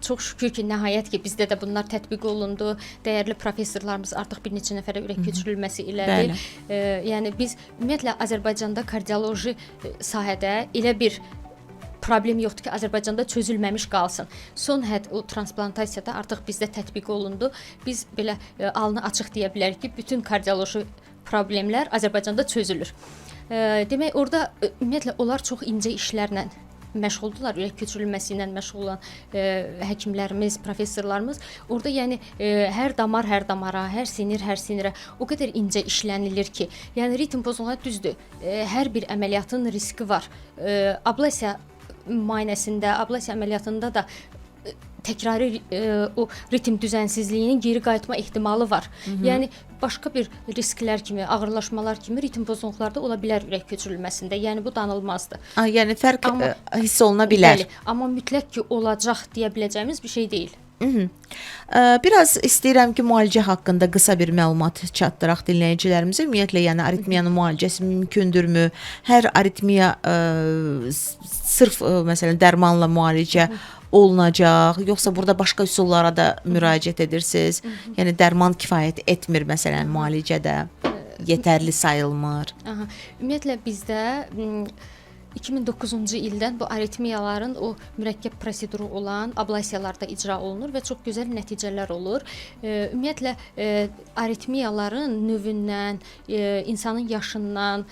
çox şükür ki, nəhayət ki, bizdə də bunlar tətbiq olundu. Dəyərli professorlarımız artıq bir neçə nəfərə ürək köçürülməsi elədi. Yəni biz ümumiyyətlə Azərbaycanda kardioloji sahədə elə bir problem yoxdur ki, Azərbaycanda çözülməmiş qalsın. Son hədd o transplantasiyada artıq bizdə tətbiq olundu. Biz belə alnı açıq deyə bilərik ki, bütün kardioloji problemlər Azərbaycanda çözülür. Demək orada ümumiyyətlə onlar çox incə işlərlə məşğuldurlar, ürək köçürülməsi ilə məşğul olan həkimlərimiz, professorlarımız. Orada yəni hər damar hər damara, hər sinir hər sinirə o qədər incə işlənilir ki, yəni ritm pozuntuları düzdür. Hər bir əməliyyatın riski var. Ablasiya müayinəsində, ablasiya əməliyyatında da təkrari o ritm düzənsizliyinin geri qayıtma ehtimalı var. Yəni başqa bir risklər kimi, ağırlaşmalar kimi ritm pozuntuları da ola bilər ürək köçürülməsində. Yəni bu danılmazdır. Yəni fərq amma, hiss oluna bilər. Bəli, amma mütləq ki olacaq deyə biləcəyimiz bir şey deyil. Biraz istəyirəm ki, müalicə haqqında qısa bir məlumat çatdıraq dinləyicilərimizə. Ümumiyyətlə, yəni aritmiyanın müalicəsi mümkündürmü? Hər aritmiya sırf məsələn dərmanla müalicə olunacaq, yoxsa burada başqa üsullara da müraciət edirsiniz? Yəni dərman kifayət etmir məsələn müalicədə, yetərli sayılmır. Aha. Ümumiyyətlə bizdə 2009-cu ildən bu aritmiyaların o mürəkkəb proseduru olan ablasiyalarda icra olunur və çox gözəl nəticələr olur. Ümumiyyətlə aritmiyaların növündən, insanın yaşından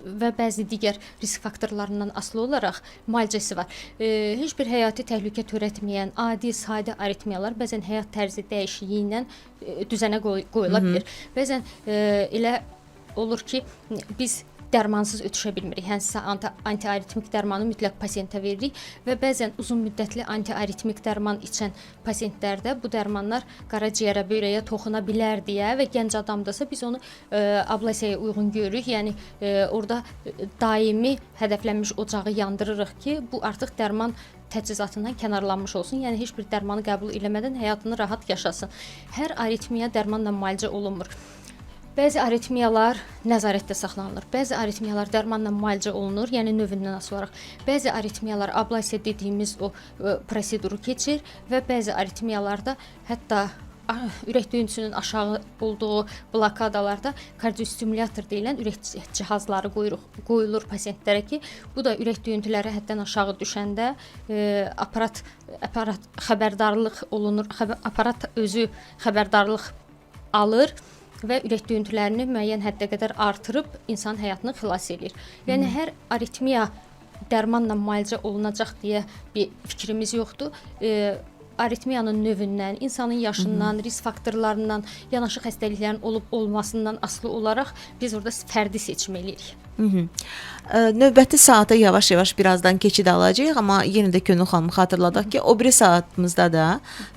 və bəzi digər risk faktorlarından asılı olaraq müalicəsi var. Heç bir həyati təhlükə törətməyən adi, sadə aritmiyalar bəzən həyat tərzi dəyişikliyi ilə düzənə qoyula bilər. Bəzən elə olur ki, biz dərmansız ötüşə bilmirik. Hansısa antiaritmik dərmanı mütləq pasientə veririk və bəzən uzun müddətli antiaritmik dərman içən pasientlərdə bu dərmanlar qaraciyərə, böyrəyə toxuna bilər deyə və gənc adamdasa biz onu ablasiyaya uyğun görürük. Yəni orada daimi hədəflənmiş ocağı yandırırıq ki, bu artıq dərman təchizatından kənarlanmış olsun. Yəni heç bir dərmanı qəbul eləmədən həyatını rahat yaşasın. Hər aritmiya dərmanla müalicə olunmur. Bəzi aritmiyalar nəzarətdə saxlanılır. Bəzi aritmiyalar dərmanla müalicə olunur, yəni növündən asılı olaraq. Bəzi aritmiyalar ablasiya dediyimiz o proseduru keçir və bəzi aritmiyalarda hətta ürək döyüntüsünün aşağı olduğu blokadalarda kardiostimulyator deyilən ürək cihazları qoyulur pasientlərə ki, bu da ürək döyüntüləri həddən aşağı düşəndə aparat xəbərdarlıq olunur, aparat özü xəbərdarlıq alır və ürək döyüntülərini müəyyən həddə qədər artırıb insan həyatını xilas eləyir. Yəni hər aritmiya dərmanla müalicə olunacaq deyə bir fikrimiz yoxdur. Aritmiyanın növündən, insanın yaşından, risk faktorlarından, yanaşı xəstəliklərin olub olmasından asılı olaraq biz orada fərdi seçim eləyirik. Növbəti saata yavaş-yavaş birazdan keçid alacağıq, amma yenə də Könül xanım xatırladaq ki, o biri saatımızda da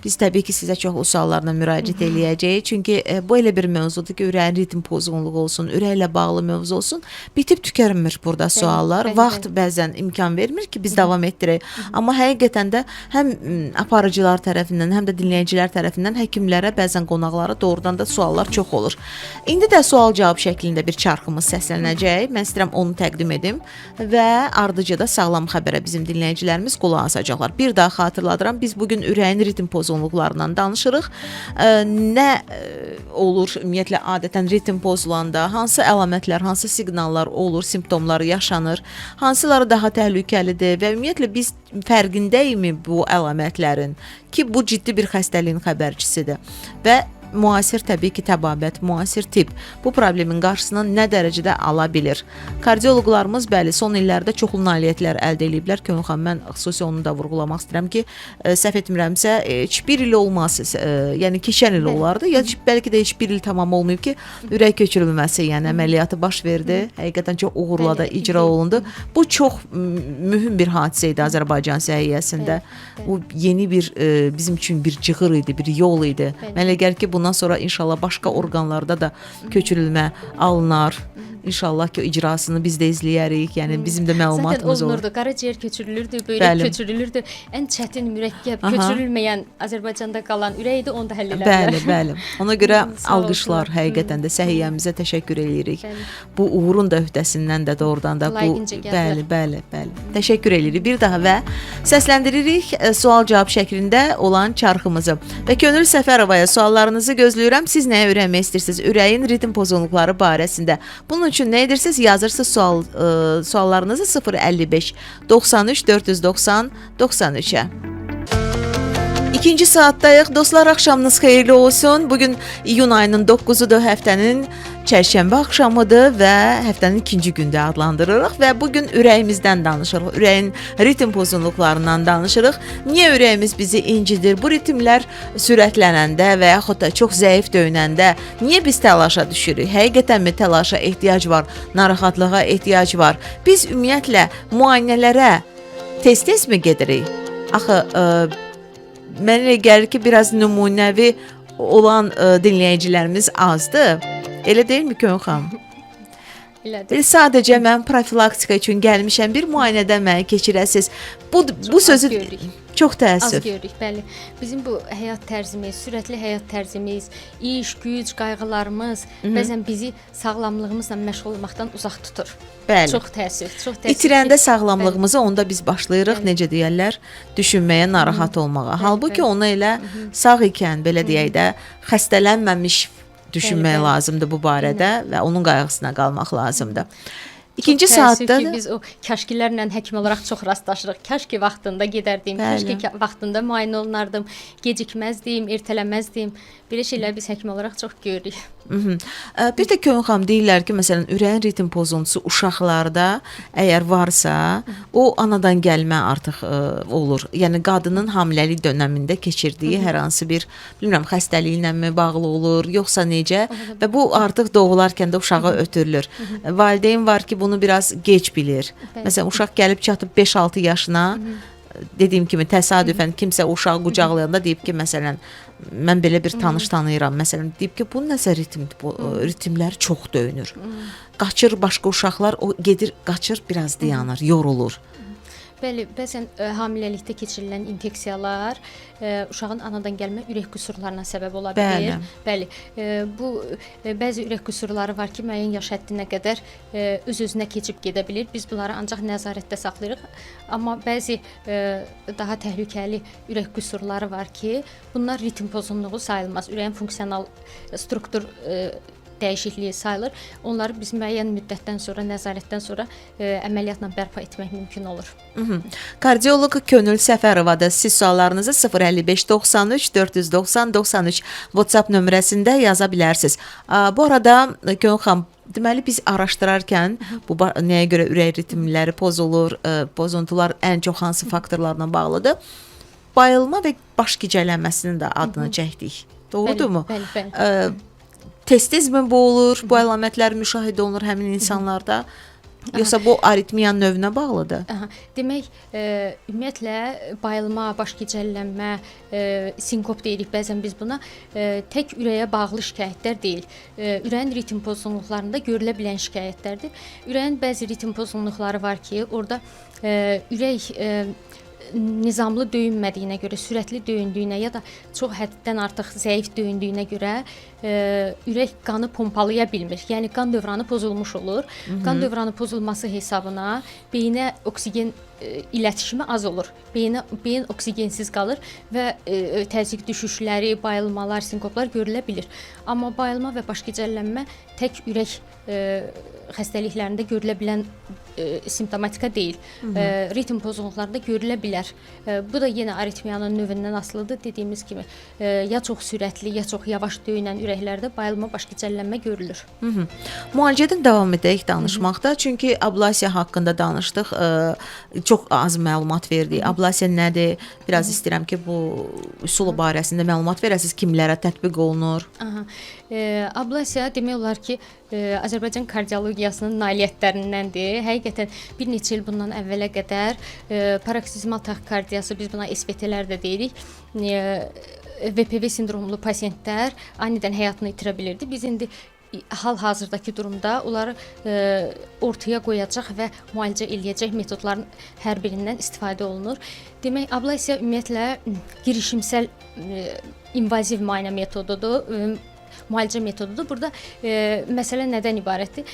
biz təbii ki sizə çoxlu suallarla müraciət eləyəcəyik. Çünki bu elə bir mövzudur ki, ürəyin ritm pozğunluğu olsun, ürəklə bağlı mövzu olsun, bitib tükənmir burada suallar. Vaxt bəzən imkan vermir ki, biz davam etdirək. Amma həqiqətən də həm aparıcılar tərəfindən, həm də dinləyicilər tərəfindən həkimlərə, bəzən qonaqlara doğrudan da suallar çox olur. İndi də sual-cavab şəklində bir çarxımız səslənəcək. Mən istəyirəm onu təqdim edim və ardıca da sağlam xəbərə bizim dinləyicilərimiz qulaq asacaqlar. Bir daha xatırladıram, biz bugün ürəyin ritm pozğunluqlarından danışırıq. Nə olur ümumiyyətlə adətən ritm pozulanda, hansı əlamətlər, hansı siqnallar olur, simptomlar yaşanır, hansıları daha təhlükəlidir və ümumiyyətlə biz fərqindəyikmi bu əlamətlərin ki, bu ciddi bir xəstəliyin xəbərçisidir və müasir təbii ki, təbabət, müasir tibb bu problemin qarşısını nə dərəcədə ala bilir? Kardioloqlarımız bəli, son illərdə çoxlu nailiyyətlər əldə eləyiblər. Könül xanım, mən xüsusi onu da vurğulamaq istəyirəm ki, səhv etmirəmsə, heç bir il olmaz, yəni keçən il olardı, ya bəlkə də heç bir il tamam olmayıb ki, ürək köçürülməsi, yəni əməliyyatı baş verdi. Həqiqətən çox uğurla da icra olundu. Bu çox mühüm bir hadisə idi Azərbaycan səhiyyəsində. Bu yeni bir bizim üçün bir cığır idi, bir yol idi. Mənə elə gəlir ki, bundan sonra inşallah başqa orqanlarda da köçürülmə alınar. İnşallah ki, icrasını biz də izləyərik. Yəni bizim də məlumatımız Zaten olunurdu. Qaraciyər köçürülürdü, böyrək köçürülürdü. Ən çətin, mürəkkəb, köçürülməyən Azərbaycanda qalan ürək idi, onu da həll elədilər. Bəli, bəli. Ona görə alqışlar həqiqətən də səhiyyəmizə təşəkkür eləyirik. Bəli. Bu uğurun da öhdəsindən də doğrudan da bu bəli, bəli, bəli. Təşəkkür eləyirik bir daha və səsləndiririk sual-cavab şəklində olan çarxımızı. Və Könül Səfərovaya suallarınızı gözləyirəm. Siz nəyə öyrənmək istəyirsiniz? Ürəyin ritm pozğunluqları barəsində. Bunun üçün üçün nə edirsiniz? Yazırsınız suallarınızı 055 93 490 93-ə. İkinci saatdayıq. Dostlar, axşamınız xeyirli olsun. Bugün iyun ayının 9-udur, həftənin çərşənbə axşamıdır və həftənin ikinci gündə adlandırırıq və bugün ürəyimizdən danışırıq. Ürəyin ritm pozunluqlarından danışırıq. Niyə ürəyimiz bizi incidir? Bu ritmlər sürətlənəndə və yaxud da çox zəif döyünəndə niyə biz təlaşa düşürük? Həqiqətənmi təlaşa ehtiyac var, narahatlığa ehtiyac var? Biz ümumiyyətlə müayinələrə tez-tezmi gedirik? Axı mənə elə gəlir ki, biraz nümunəvi olan dinləyicilərimiz azdır. Elə deyilmi Könül xanım? Elədir. Sadəcə mən profilaktika üçün gəlmişəm, bir müayinədən məni keçirəsiz. Bu bu sözü görürük. Çox Az təəssüf. görürük, bəli. Bizim bu həyat tərzimiz, sürətli həyat tərzimiz, iş, güc, qayğılarımız bəzən bizi sağlamlığımızla məşğul olmaqdan uzaq tutur. Bəli. Çox təəssüf, çox təəssüf. İtirəndə ki, sağlamlığımızı onda biz başlayırıq, necə deyərlər, düşünməyə, narahat olmağa. Halbuki onu elə sağ ikən, belə deyək də, xəstələnməmiş düşünmək Bəli, bəli. lazımdır bu barədə və onun qayğısına qalmaq lazımdır. İkinci Çox təəssüf saatda ki, da biz o kaşkilərlə həkim olaraq çox rastlaşırıq. Kaş ki vaxtında gedərdim, kaş Bəli. ki vaxtında müayinə olunardım, gecikməzdim, ertələməzdim. Belə şeyləri biz həkim olaraq çox görürük. Bir də Könül xanım deyirlər ki, məsələn, ürəyin ritm pozuntusu uşaqlarda əgər varsa, o anadan gəlmə artıq olur. Yəni qadının hamiləlik dövründə keçirdiyi hər hansı bir, bilmirəm, xəstəliklə bağlı olur, yoxsa necə və bu artıq doğularkən də uşağa ötürülür. Valideyn var ki, bunu biraz gec bilir. Məsələn, uşaq gəlib çatıb 5-6 yaşına, dediyim kimi təsadüfən kimsə uşağı qucaqlayanda deyib ki, məsələn, mən belə bir tanış tanıyıram. Məsələn, deyib ki, bu nəsə ritmdir, bu ritmləri çox döyünür. Qaçır başqa uşaqlar, o gedir, qaçır, biraz dayanır, yorulur. Bəli, bəzən hamiləlikdə keçirilən infeksiyalar uşağın anadan gəlmə ürək qüsurlarına səbəb ola bilir. Bəli. Bu bəzi ürək qüsurları var ki, müəyyən yaş həddinə qədər öz-özünə keçib gedə bilir. Biz bunları ancaq nəzarətdə saxlayırıq. Amma bəzi daha təhlükəli ürək qüsurları var ki, bunlar ritm pozunluğu sayılmaz. Ürəyin funksional struktur dəyişikliyi sayılır. Onları biz müəyyən müddətdən sonra, nəzarətdən sonra əməliyyatla bərpa etmək mümkün olur. Kardioloq Könül Səfərovadır. Siz suallarınızı 055 93 490 93 WhatsApp nömrəsində yaza bilərsiniz. Bu arada Könül xanım, deməli biz araşdırarkən bu nəyə görə ürək ritmləri pozulur, pozuntular ən çox hansı faktorlarla bağlıdır? Bayılma və baş gicəllənməsinin də adını çəkdik. Doğrudurmu? Bəli, bəli, bəli. Tez-tezmi bu olur? Bu əlamətlər müşahidə olunur həmin insanlarda? Yoxsa bu aritmiya növünə bağlıdır? Aha, demək, ümumiyyətlə bayılma, baş gicəllənmə, sinkop deyirik bəzən biz buna, tək ürəyə bağlı şikayətlər deyil. Ürəyin ritm pozunluqlarında görülə bilən şikayətlərdir. Ürəyin bəzi ritm pozunluqları var ki, orada ürək nizamlı döyünmədiyinə görə, sürətli döyündüyünə ya da çox həddən artıq zəif döyündüyünə görə ürək qanı pompalaya bilmir. Yəni qan dövranı pozulmuş olur. Qan dövranı pozulması hesabına beyinə oksigen iletişimi az olur. Beyin oksigensiz qalır və təzyiq düşüşləri, bayılmalar, sinkoplar görülə bilir. Amma bayılma və baş gicəllənmə tək ürək xəstəliklərində görülə bilən simptomatika deyil. Ritm pozunluqlarında görülə bilər. Bu da yenə aritmiyanın növündən asılıdır. Dediyimiz kimi, ya çox sürətli, ya çox yavaş döyünən ürəklərdə bayılma, baş gicəllənmə görülür. Müalicədən davam edək danışmaqda. Çünki ablasiya haqqında danışdıq. Çox az məlumat verdik. Ablasiya nədir? Biraz istəyirəm ki, bu üsul barəsində məlumat verəsiniz, kimlərə tətbiq olunur? Aha. Ablasiya demək olar ki, Azərbaycan kardiologiyasının nailiyyətlərindəndir. Həqiqətən bir neçə il bundan əvvələ qədər paroksizmal taxikardiyası, biz buna SVT-lər də deyirik, VPV sindromlu pasiyentlər anidən həyatını itirə bilirdi. Biz indi hal-hazırdakı durumda onları ortaya qoyacaq və müalicə eləyəcək metodların hər birindən istifadə olunur. Demək, ablasiya ümumiyyətlə girişimsəl invaziv müayinə metodudur. Müalicə metodudur. Burada məsələ nədən ibarətdir?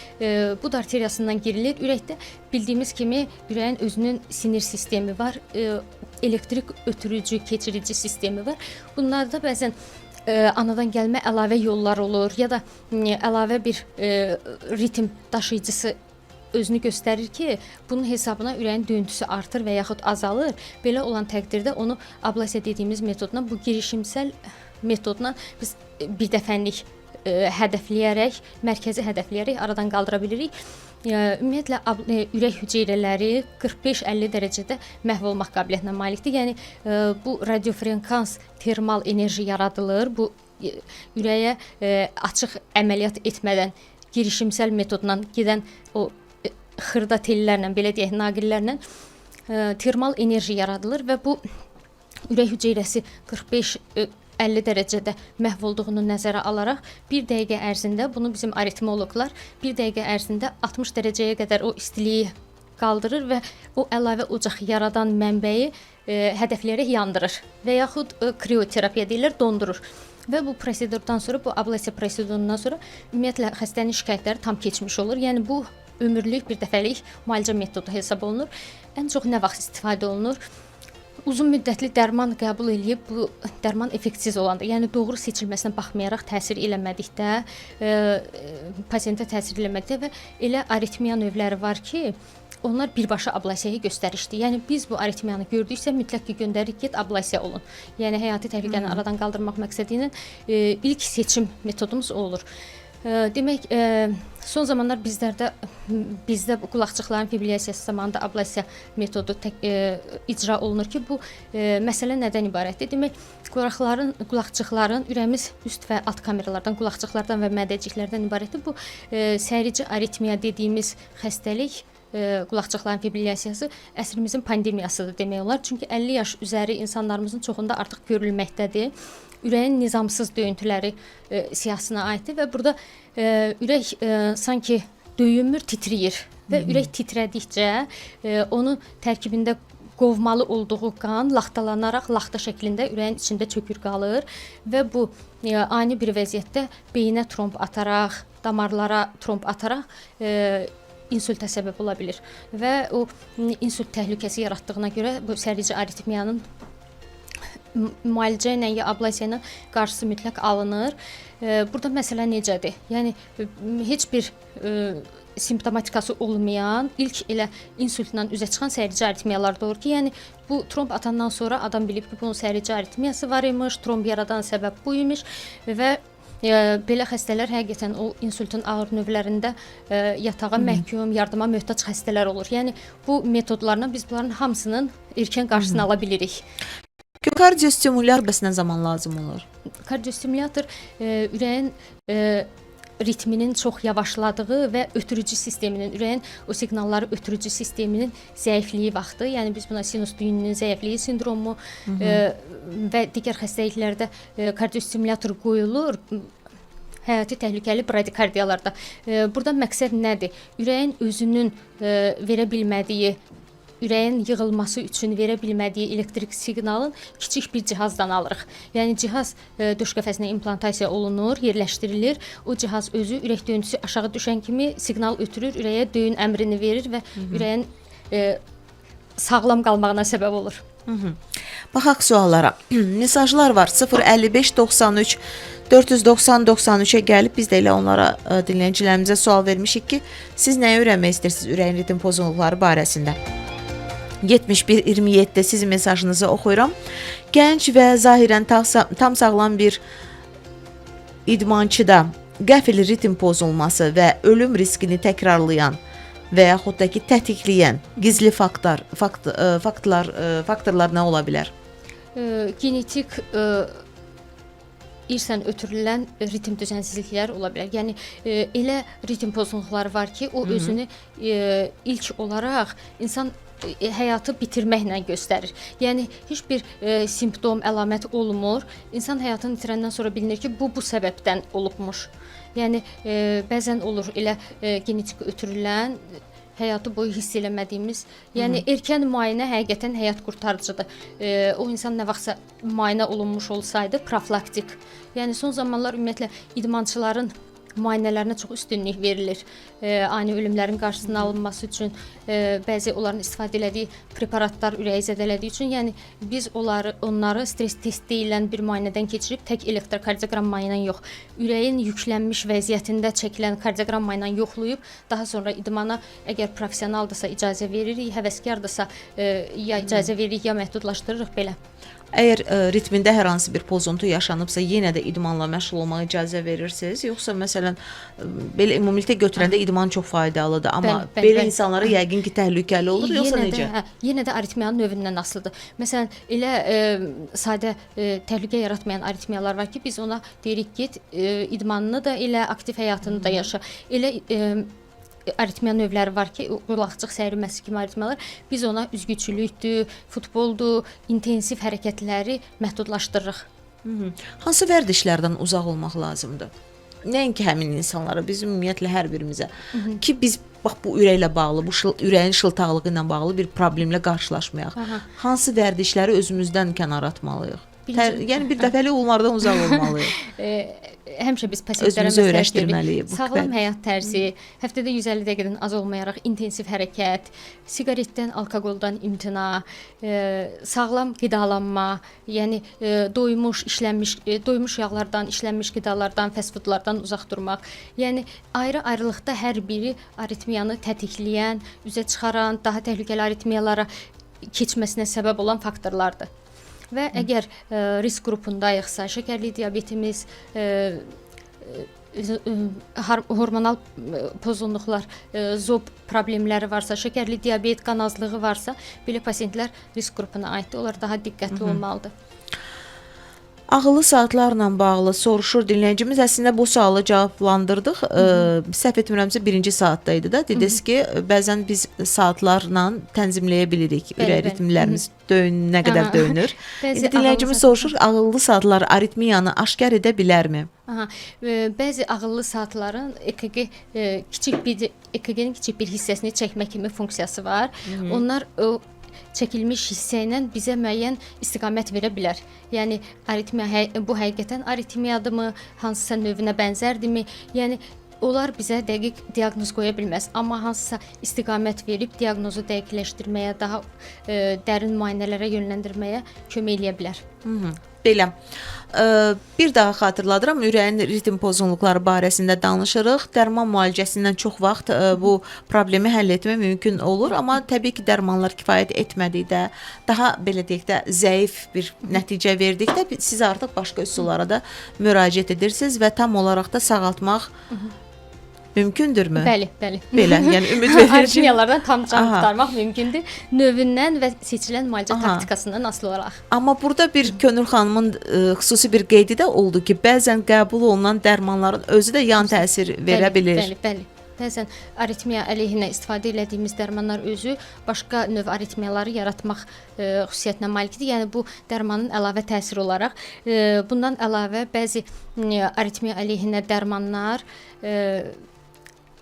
Bud arteriyasından girilir. Ürəkdə bildiyimiz kimi ürəyin özünün sinir sistemi var, elektrik ötürücü, keçirici sistemi var. Bunlarda bəzən anadan gəlmə əlavə yollar olur ya da əlavə bir ritm daşıyıcısı özünü göstərir ki, bunun hesabına ürəyin döyüntüsü artır və yaxud azalır. Belə olan təqdirdə onu ablasiya dediyimiz metodla, bu girişimsel metodla biz bir dəfəlik hədəfləyərək, mərkəzi hədəfləyərək aradan qaldıra bilirik. Ümumiyyətlə ürək hüceyrələri 45-50 dərəcədə məhv olmaq qabiliyyətinə malikdir. Yəni bu radiofrekans termal enerji yaradılır. Bu ürəyə açıq əməliyyat etmədən girişimsel metodla gedən o xırda tellərlə, belə deyək, naqillərlə termal enerji yaradılır və bu ürək hüceyrəsi 45-50 dərəcədə məhv olduğunu nəzərə alaraq bir dəqiqə ərzində bunu bizim aritmoloqlar bir dəqiqə ərzində 60 dərəcəyə qədər o istiliyi qaldırır və o əlavə ocaq yaradan mənbəyi hədəfləyərək yandırır və yaxud krioterapiya deyirlər, dondurur. Və bu prosedurdan sonra, bu ablasiya prosedurundan sonra ümumiyyətlə xəstənin şikayətləri tam keçmiş olur. Yəni bu ömürlük bir dəfəlik müalicə metodu hesab olunur. Ən çox nə vaxt istifadə olunur? Uzun müddətli dərman qəbul eləyib bu dərman effektsiz olanda, yəni doğru seçilməsinə baxmayaraq təsir eləmədikdə, pasientə təsir eləmədikdə və elə aritmiya növləri var ki, onlar birbaşa ablasiyaya göstərişdir. Yəni biz bu aritmiyanı gördüksə mütləq ki göndəririk, get ablasiya olun. Yəni həyati təhlükəni aradan qaldırmaq məqsədi ilə ilk seçim metodumuz o olur. Demək, son zamanlar bizdə bu qulaqçıqların fibrilyasiyası zamanında ablasiya metodu icra olunur ki, bu məsələ nədən ibarətdir? Demək, qulaqçıqların ürəyimiz üst və alt kameralardan, qulaqçıqlardan və mədəciklərdən ibarətdir. Bu sərici aritmiya dediyimiz xəstəlik, qulaqçıqların fibrilyasiyası əsrimizin pandemiyasıdır demək olar. Çünki 50 yaş üzəri insanlarımızın çoxunda artıq görülməkdədir. Ürəyin nizamsız döyüntüləri siyahısına aiddir və burada ürək sanki döyünmür, titrəyir və ürək titrədikcə onun tərkibində qovmalı olduğu qan laxtalanaraq laxta şəklində ürəyin içində çökür qalır və bu ani bir vəziyyətdə beyinə tromb ataraq, damarlara tromb ataraq insulta səbəb ola bilir və o insult təhlükəsi yaratdığına görə bu sərici aritmiyanın müalicə ilə ya ablasiya ilə qarşısı mütləq alınır. Burada məsələ necədir? Yəni heç bir simptomatikası olmayan, ilk elə insultla üzə çıxan sərici aritmiyalar da olur ki, yəni bu tromb atandan sonra adam bilib ki, bunun sərici aritmiyası var imiş, tromb yaradan səbəb bu imiş və belə xəstələr həqiqətən o insultun ağır növlərində yatağa məhkum, yardıma möhtac xəstələr olur. Yəni bu metodlarla biz bunların hamısının erkən qarşısını ala bilirik. Kardiostimulyator bəs nə zaman lazım olur? Kardiostimulyator ürəyin ritminin çox yavaşladığı və ötürücü sisteminin, ürəyin o siqnalları ötürücü sisteminin zəifliyi vaxtı, yəni biz buna sinus düyününün zəifliyi sindromu və digər xəstəliklərdə kardiostimulyator qoyulur. Həyati təhlükəli bradikardiyalarda. Burada məqsəd nədir? Ürəyin özünün verə bilmədiyi, ürəyin yığılması üçün verə bilmədiyi elektrik siqnalın kiçik bir cihazdan alırıq. Yəni cihaz döş qəfəsinə implantasiya olunur, yerləşdirilir. O cihaz özü ürək döyüntüsü aşağı düşən kimi siqnal ötürür, ürəyə döyün əmrini verir və ürəyin sağlam qalmağına səbəb olur. Baxaq suallara. Mesajlar var. 055 93 490 93-ə gəlib biz də elə onlara dinləyicilərimizə sual vermişik ki, siz nəyi öyrənmək istəyirsiniz ürəyin ritm pozunluqları barəsində? 71 27 sizin mesajınızı oxuyuram. Gənc və zahirən tam sağlam bir idmançıda qəfil ritm pozulması və ölüm riskini təkrarlayan və yaxud da ki tətikləyən gizli faktlar, faktorlar nə ola bilər? Genetik irsən ötürülən ritm düzənsizliklər ola bilər. Yəni elə ritm pozunluqları var ki, o özünü ilk olaraq insan həyatı bitirməklə göstərir. Yəni heç bir simptom, əlamət olmur. İnsan həyatını itirəndən sonra bilinir ki, bu səbəbdən olubmuş. Yəni bəzən olur elə genetik ötürülən həyatı boyu hiss eləmədiyimiz, yəni erkən müayinə həqiqətən həyat qurtarıcıdır. O insan nə vaxtsa müayinə olunmuş olsaydı profilaktik. Yəni son zamanlar ümumiyyətlə idmançıların müayinələrinə çox üstünlük verilir. Ani ölümlərin qarşısının alınması üçün bəzi onların istifadə elədiyi preparatlar ürəyi zədələdiyi üçün, yəni biz onları stres test deyilən bir müayinədən keçirib tək elektrokardioqramma ilə yox, ürəyin yüklənmiş vəziyyətində çəkilən kardioqramma ilə yoxlayıb, daha sonra idmana əgər professionaldırsa icazə veririk, həvəskardırsa ya icazə veririk, ya məhdudlaşdırırıq belə. Əgər ritmində hər hansı bir pozuntu yaşanıbsa, yenə də idmanla məşğul olmağa icazə verirsiniz? Yoxsa məsələn belə ümumilikdə götürəndə idman çox faydalıdır, amma Bəli, bəli, belə bəli. insanlara yəqin ki, təhlükəli olur, yoxsa yenə necə? Də, hə, yenə də aritmiyanın növündən asılıdır. Məsələn, elə sadə təhlükə yaratmayan aritmiyalar var ki, biz ona deyirik get idmanını da elə, aktiv həyatını da yaşa. Elə aritmiya növləri var ki, qulaqcıq səyriməsi kimi aritmiyalar, biz ona üzgüçülükdür, futboldur, intensiv hərəkətləri məhdudlaşdırırıq. Hansı vərdişlərdən uzaq olmaq lazımdır? Nəinki həmin insanlara, biz ümumiyyətlə hər birimizə ki, biz bax bu ürəklə bağlı, bu ürəyin şıltaqlığı ilə bağlı bir problemlə qarşılaşmayaq. Aha. Hansı vərdişləri özümüzdən kənara atmalıyıq? Yəni bir dəfəlik onlardan uzaq olmalıyıq. Həmişə biz pasientlərə Özümüzü məsləhət öyrəşdirməliyik görürük. bu Sağlam bəli. həyat tərzi, həftədə 150 dəqiqədən az olmayaraq intensiv hərəkət, siqaretdən, alkoqoldan imtina, sağlam qidalanma, yəni doymuş, işlənmiş, doymuş yağlardan, işlənmiş qidalardan, fast foodlardan uzaq durmaq. Yəni ayrı-ayrılıqda hər biri aritmiyanı tətikləyən, üzə çıxaran, daha təhlükəli aritmiyalara keçməsinə səbəb olan faktorlardır. Və əgər risk qrupundayıqsa, şəkərli diabetimiz, hormonal pozğunluqlar, zob problemləri varsa, şəkərli diabet, qan azlığı varsa, belə pasientlər risk qrupuna aiddir. Onlar daha diqqətli olmalıdır. Ağıllı saatlarla bağlı soruşur dinləyicimiz. Əslində bu sualı cavablandırdıq. Səhv etmirəmsə birinci saatda idi da. Dediniz ki, bəzən biz saatlarla tənzimləyə bilirik ürək ritmlərimiz nə qədər döyünür. İndi dinləyicimiz soruşur, ağıllı saatlar aritmiyanı aşkar edə bilərmi? Aha, bəzi ağıllı saatların EKG kiçik bir EKG-nin kiçik bir hissəsini çəkmə kimi funksiyası var. Onlar o çəkilmiş hissə ilə bizə müəyyən istiqamət verə bilər. Yəni aritmiya bu həqiqətən aritmiyadırmı, hansısa növünə bənzərdirmi? Yəni onlar bizə dəqiq diaqnoz qoya bilməz, amma hansısa istiqamət verib diaqnozu dəqiqləşdirməyə, daha dərin müayinələrə yönləndirməyə kömək eləyə bilər. Belə. Bir daha xatırladıram, ürəyin ritm pozğunluqları barəsində danışırıq. Dərman müalicəsindən çox vaxt bu problemi həll etmək mümkün olur, amma təbii ki, dərmanlar kifayət etmədikdə, daha belə deyək də zəif bir nəticə verdikdə siz artıq başqa üsullara da müraciət edirsiniz və tam olaraq da sağaltmaq mümkündürmü? Bəli, bəli. Belə, yəni ümid verici. Aritmiyalardan tam can qurtarmaq mümkündür. Növündən və seçilən müalicə taktikasından asılı olaraq. Amma burada bir Könül xanımın xüsusi bir qeydi də oldu ki, bəzən qəbul olunan dərmanların özü də yan təsir verə bilir. Bəli, bəli. Bəzən aritmiya əleyhinə istifadə elədiyimiz dərmanlar özü başqa növ aritmiyaları yaratmaq xüsusiyyətinə malikdir. Yəni bu dərmanın əlavə təsiri olaraq. Bundan əlavə bəzi aritmiya əleyhinə dərmanlar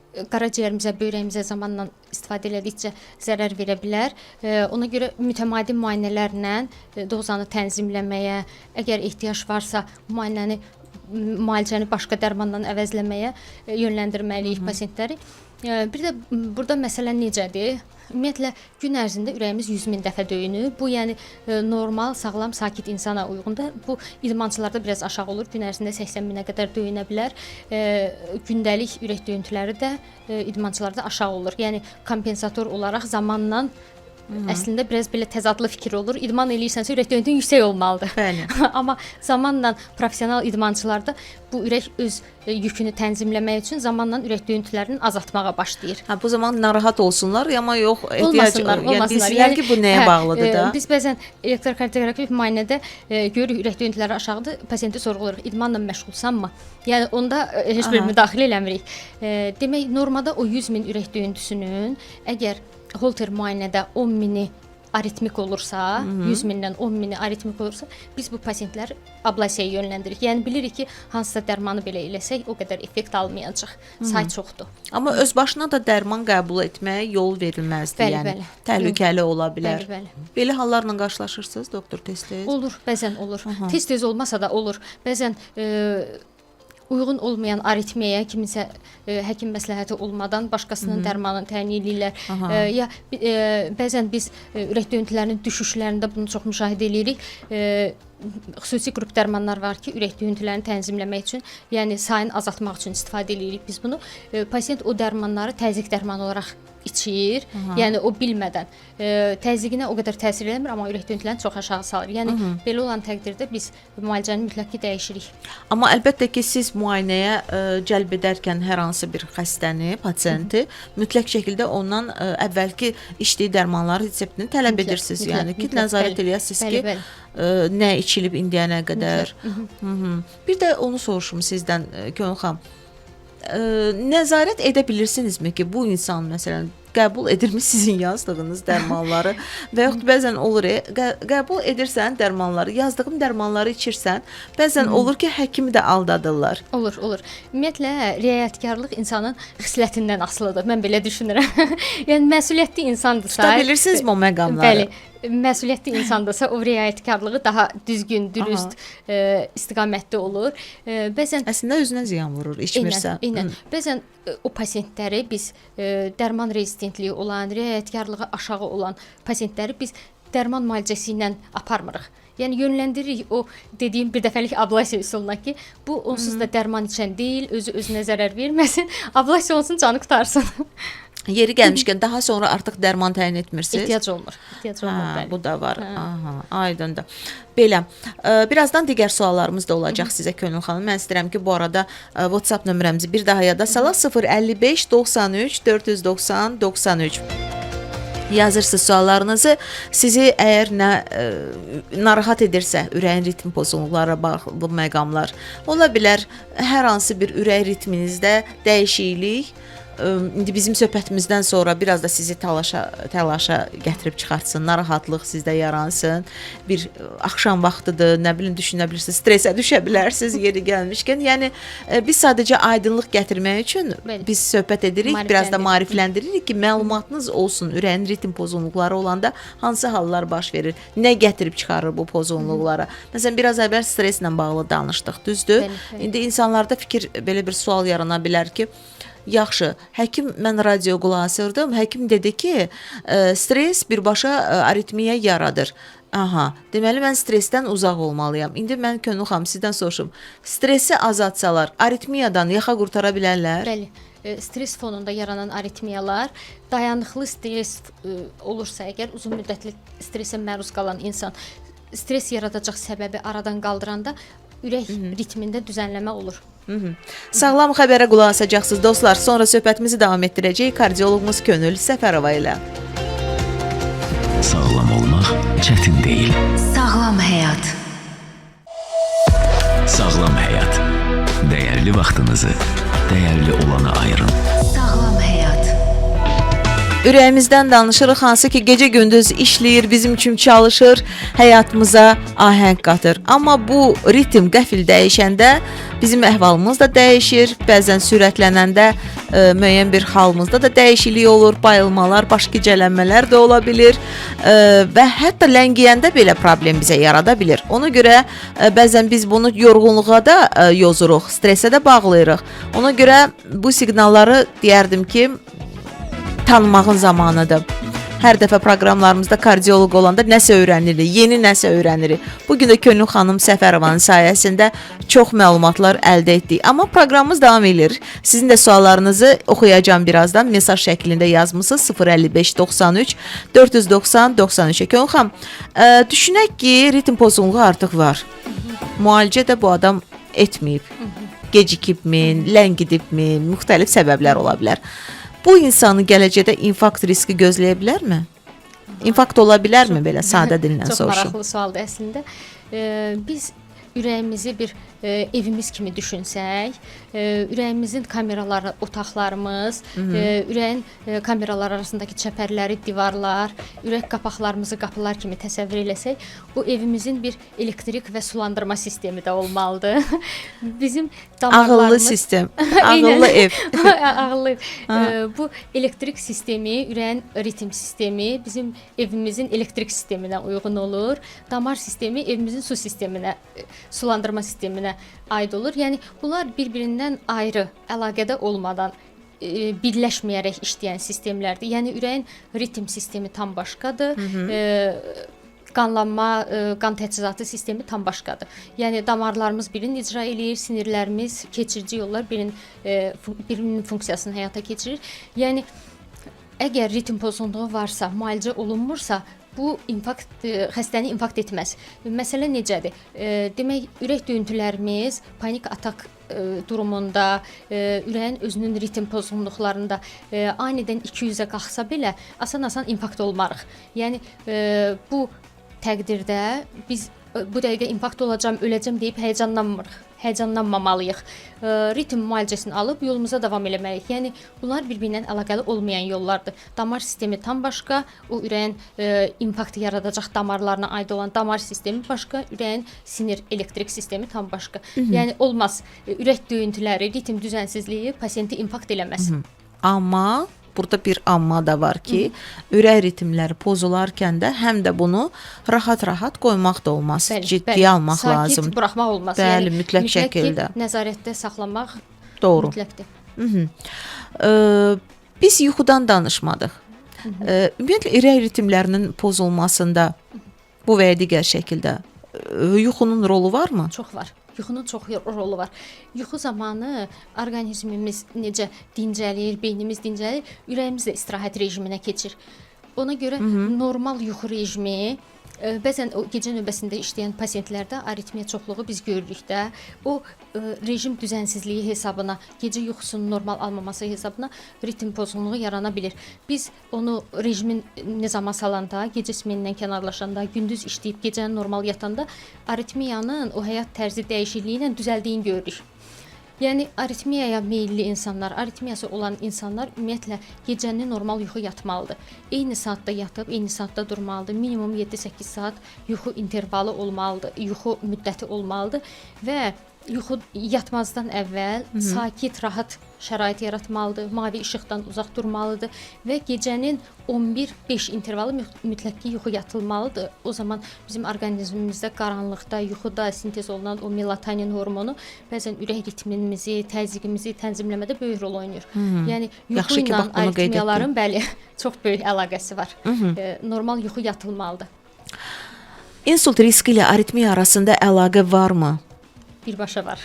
qaraciyərimizə, böyrəyimizə zamanla istifadə elədikcə zərər verə bilər. Ona görə mütəmadi müayinələrlə dozanı tənzimləməyə, əgər ehtiyac varsa müalicəni başqa dərmandan əvəzləməyə yönləndirməliyik pasientləri. Bir də burada məsələ necədir? Ümumiyyətlə gün ərzində ürəyimiz 100.000 dəfə döyünür. Bu yəni normal, sağlam, sakit insana uyğundur. Bu idmançılarda biraz aşağı olur. Gün ərzində 80.000-ə qədər döyünə bilər. Gündəlik ürək döyüntüləri də idmançılarda aşağı olur. Yəni kompensator olaraq zamanla əslində biraz belə təzadlı fikir olur. İdman eləyirsənsə ürək döyüntün yüksək olmalıdır. Bəli. Amma zamanla professional idmançılarda bu ürək öz yükünü tənzimləmək üçün zamanla ürək döyüntülərini azaltmağa başlayır. Ha, bu zaman narahat olsunlar, amma yox, ehtiyac Olmasınlar, yəni olmasınlar. bilsinlər ki, bu nəyə bağlıdır da. Biz bəzən elektrokardioqrafik müayinədə görürük ürək döyüntüləri aşağıdır, pasiyenti sorğuluruq, idmanla məşğulsanmı? Yəni onda heç bir müdaxilə eləmirik. Demək normada o 100.000 ürək döyüntüsünün əgər Holter müayinədə 10.000-i aritmik olursa, 100.000-dən 10.000-i aritmik olursa, biz bu pasientləri ablasiyaya yönləndiririk. Yəni bilirik ki, hansısa dərmanı belə eləsək, o qədər effekt almayacaq. Say çoxdur. Amma öz başına da dərman qəbul etməyə yol verilməzdir, Bəli, yəni bəli. təhlükəli ola bilər. Bəli, bəli. Belə hallarla qarşılaşırsınız doktor tez-tez? Olur, bəzən olur. Tez-tez olmasa da olur. Bəzən Uyğun olmayan aritmiyaya kiminsə həkim məsləhəti olmadan başqasının dərmanını təyin eləyirlər. Ya bəzən biz ürək döyüntülərinin düşüşlərində bunu çox müşahidə eləyirik. Xüsusi qrup dərmanlar var ki, ürək döyüntülərini tənzimləmək üçün, yəni sayını azaltmaq üçün istifadə eləyirik biz bunu. Pasiyent o dərmanları təzyiq dərmanı olaraq içir. Yəni o bilmədən təzyiqinə o qədər təsir eləmir, amma ürək döyüntülərini çox aşağı salır. Yəni belə olan təqdirdə biz müalicəni mütləq ki dəyişirik. Amma əlbəttə ki, siz müayinəyə cəlb edərkən hər hansı bir xəstəni, pasiyenti mütləq şəkildə ondan əvvəlki içdiyi dərmanların reseptini tələb edirsiniz. Mütləq, Yəni ki, mütləq, nəzarət bəli. eləyəsiniz Bəli, ki, bəli. nə içilib indiyənə qədər. Bir də onu soruşum sizdən, Könül xanım. Nəzarət edə bilirsinizmi ki, bu insan məsələn qəbul edirmi sizin yazdığınız dərmanları və yaxud bəzən olur, qəbul edirsən dərmanları, yazdığım dərmanları içirsən, bəzən olur ki, həkimi də aldadırlar. Olur, olur. Ümumiyyətlə riayətkarlıq insanın xislətindən asılıdır. Mən belə düşünürəm. Yəni məsuliyyətli insandırsa, Tuta bilirsinizmi o məqamları? Bəli. Məsuliyyətli insandırsa o riayətkarlığı daha düzgün, dürüst istiqamətdə olur. Bəzən Əslində özünə ziyan vurur, içmirsə. Eynən. Bəzən o pasiyentləri biz dərman rezistentliyi olan, riayətkarlığı aşağı olan pasiyentləri biz dərman müalicəsi ilə aparmırıq. Yəni yönləndiririk o dediyim bir dəfəlik ablasiya üsuluna ki, bu onsuz da dərman içən deyil, özü özünə zərər verməsin, ablasiya olsun, canı qurtarsın. Yeri gəlmişkən daha sonra artıq dərman təyin etmirsiniz. Ehtiyac olmur. Ehtiyac olmur, Hə, bəli. bu da var. Aha, aydındır. Belə, birazdan digər suallarımız da olacaq sizə Könül xanım. Mən istəyirəm ki, bu arada WhatsApp nömrəmizi bir daha yada salaq: 055 93 490 93. Yazırsınız suallarınızı. Sizi əgər nə narahat edirsə, ürəyin ritm pozunluqları bağlı məqamlar ola bilər, hər hansı bir ürək ritminizdə dəyişiklik indi bizim söhbətimizdən sonra biraz da sizi təlaşa gətirib çıxartsın, narahatlıq sizdə yaransın. Bir axşam vaxtıdır, nə bilim düşünə bilirsiniz, stressə düşə bilərsiniz yeri gəlmişkən. Yəni biz sadəcə aydınlıq gətirmək üçün biz söhbət edirik, biraz da maarifləndiririk ki, məlumatınız olsun. Ürəyin ritm pozunluqları olanda hansı hallar baş verir, nə gətirib çıxarır bu pozunluqlara. Məsələn, biraz əvvəl stresslə bağlı danışdıq, düzdür? Bəli, bəli. İndi insanlarda fikir belə bir sual yarana bilər ki, yaxşı, həkim, mən radio qulaq asırdım, həkim dedi ki, stres birbaşa aritmiya yaradır. Aha, deməli mən stressdən uzaq olmalıyam. İndi mən Könül xanım sizdən soruşum. Stresi azaltsalar, aritmiyadan yaxa qurtara bilərlər? Bəli. Stres fonunda yaranan aritmiyalar, dayanıqlı stres olursa əgər, uzun müddətli stresə məruz qalan insan stres yaradacaq səbəbi aradan qaldıranda ürək ritmində düzənləmə olur. Sağlam xəbərə qulaq asacaqsınız dostlar. Sonra söhbətimizi davam etdirəcəyik kardioloqumuz Könül Səfərova ilə. Sağlam olmaq çətin deyil. Sağlam həyat. Sağlam həyat. Dəyərli vaxtınızı dəyərli olana ayırın. Sağlam həyat. Ürəyimizdən danışırıq, hansı ki gecə-gündüz işləyir, bizim üçün çalışır, həyatımıza ahəng qatır. Amma bu ritm qəfil dəyişəndə bizim əhvalımız da dəyişir. Bəzən sürətlənəndə müəyyən bir halımızda da dəyişiklik olur, bayılmalar, baş gicəllənmələr də ola bilir və hətta ləngiyəndə belə problem bizə yarada bilir. Ona görə bəzən biz bunu yorğunluğa da yozuruq, stressə də bağlayırıq. Ona görə bu siqnalları deyərdim ki, tanımağın zamanıdır. Hər dəfə proqramlarımızda kardioloq olanda nəsə öyrənirik, yeni nəsə öyrənirik. Bu gün də Könül xanım Səfərovanın sayəsində çox məlumatlar əldə etdik. Amma proqramımız davam edir. Sizin də suallarınızı oxuyacağam birazdan. Mesaj şəklində yazmısınız 055 93 490 93. Könül xanım, düşünək ki, ritm pozunluğu artıq var. Müalicə də bu adam etməyib. Gecikibmi, ləngidibmi, müxtəlif səbəblər ola bilər. Bu insanı gələcəkdə infarkt riski gözləyə bilərmi? İnfarkt ola bilərmi belə sadə dillə Çox soruşum? maraqlı sualdır əslində. Biz ürəyimizi bir evimiz kimi düşünsək, ürəyimizin kameraları, otaqlarımız, ürəyin kameralar arasındakı çəpərləri, divarlar, ürək qapaqlarımızı qapılar kimi təsəvvür eləsək, bu evimizin bir elektrik və sulandırma sistemi də olmalıdır. Bizim damarlarımız Ağıllı sistem, ağıllı ev. Ağıllı ev. Bu elektrik sistemi, ürəyin ritm sistemi bizim evimizin elektrik sisteminə uyğun olur. Damar sistemi evimizin su sisteminə, sulandırma sisteminə sisteminə aid olur. Yəni bunlar bir-birindən ayrı, əlaqədə olmadan birləşməyərək işləyən sistemlərdir. Yəni ürəyin ritm sistemi tam başqadır. Qanlanma, qan təchizatı sistemi tam başqadır. Yəni damarlarımız birini icra eləyir, sinirlərimiz, keçirici yollar birinin funksiyasını həyata keçirir. Yəni əgər ritm pozğunluğu varsa, müalicə olunmursa, bu infarkt xəstəni infarkt etməz. Məsələ necədir? Demək, ürək döyüntülərimiz panik atak durumunda, ürəyin özünün ritm pozğunluqlarında anidən 200-ə qalxsa belə asan-asan infarkt olmarıq. Yəni bu təqdirdə biz bu dəqiqə infarkt olacağam, öləcəm deyib həyəcanlanmırıq. Həyəcanlanmamalıyıq. Ritm müalicəsini alıb yolumuza davam eləməliyik. Yəni bunlar bir-birindən əlaqəli olmayan yollardır. Damar sistemi tam başqa, o ürəyin infarktı yaradacaq damarlarına aid olan damar sistemi başqa, ürəyin sinir elektrik sistemi tam başqa. Yəni olmaz. Ürək döyüntüləri, ritm düzənsizliyi pasiyenti infarkt eləməz. Amma burada bir amma da var ki, ürək ritmləri pozularkən də həm də bunu rahat-rahat qoymaq da olmaz. Bəli, Ciddiyə bəli. almaq Sakit lazımdır. buraxmaq olmaz. Bəli, Yəni, mütləq şəkildə. Ki, nəzarətdə saxlamaq Doğru. mütləqdir. Biz yuxudan danışmadıq. Ümumiyyətlə ürək ritmlərinin pozulmasında bu və ya digər şəkildə yuxunun rolu varmı? Çox var. Yuxunun çox rolu var. Yuxu zamanı orqanizmimiz necə dincəlir, beynimiz dincəlir, ürəyimiz də istirahət rejiminə keçir. Ona görə normal yuxu rejimi bəzən o gecə növbəsində işləyən pasientlərdə aritmiya çoxluğu biz görürük də. O rejim düzənsizliyi hesabına, gecə yuxusunun normal almaması hesabına ritm pozğunluğu yarana bilir. Biz onu rejimin nizama salanda, gecə smenindən kənarlaşanda, gündüz işləyib gecəni normal yatanda aritmiyanın o həyat tərzi dəyişikliyi ilə düzəldiyini görürük. Yəni aritmiyaya meyilli insanlar, aritmiyası olan insanlar ümumiyyətlə gecəni normal yuxu yatmalıdır. Eyni saatda yatıb, eyni saatda durmalıdır. Minimum 7-8 saat yuxu intervalı olmalıdır, yuxu müddəti olmalıdır və yuxu yatmazdan əvvəl sakit, rahat şərait yaratmalıdır, mavi işıqdan uzaq durmalıdır və gecənin 11-5 intervalı mütləq ki, yuxu yatılmalıdır. O zaman bizim orqanizmimizdə qaranlıqda, yuxuda sintez olunan o melatonin hormonu bəzən ürək ritmimizi, təzyiqimizi tənzimləmədə böyük rol oynayır. Yəni yuxu Yaxşı ki, ilə bax bunu qeyd etdin. aritmiyaların bəli, çox böyük əlaqəsi var. Normal yuxu yatılmalıdır. İnsult riski ilə aritmiya arasında əlaqə varmı? Birbaşa var.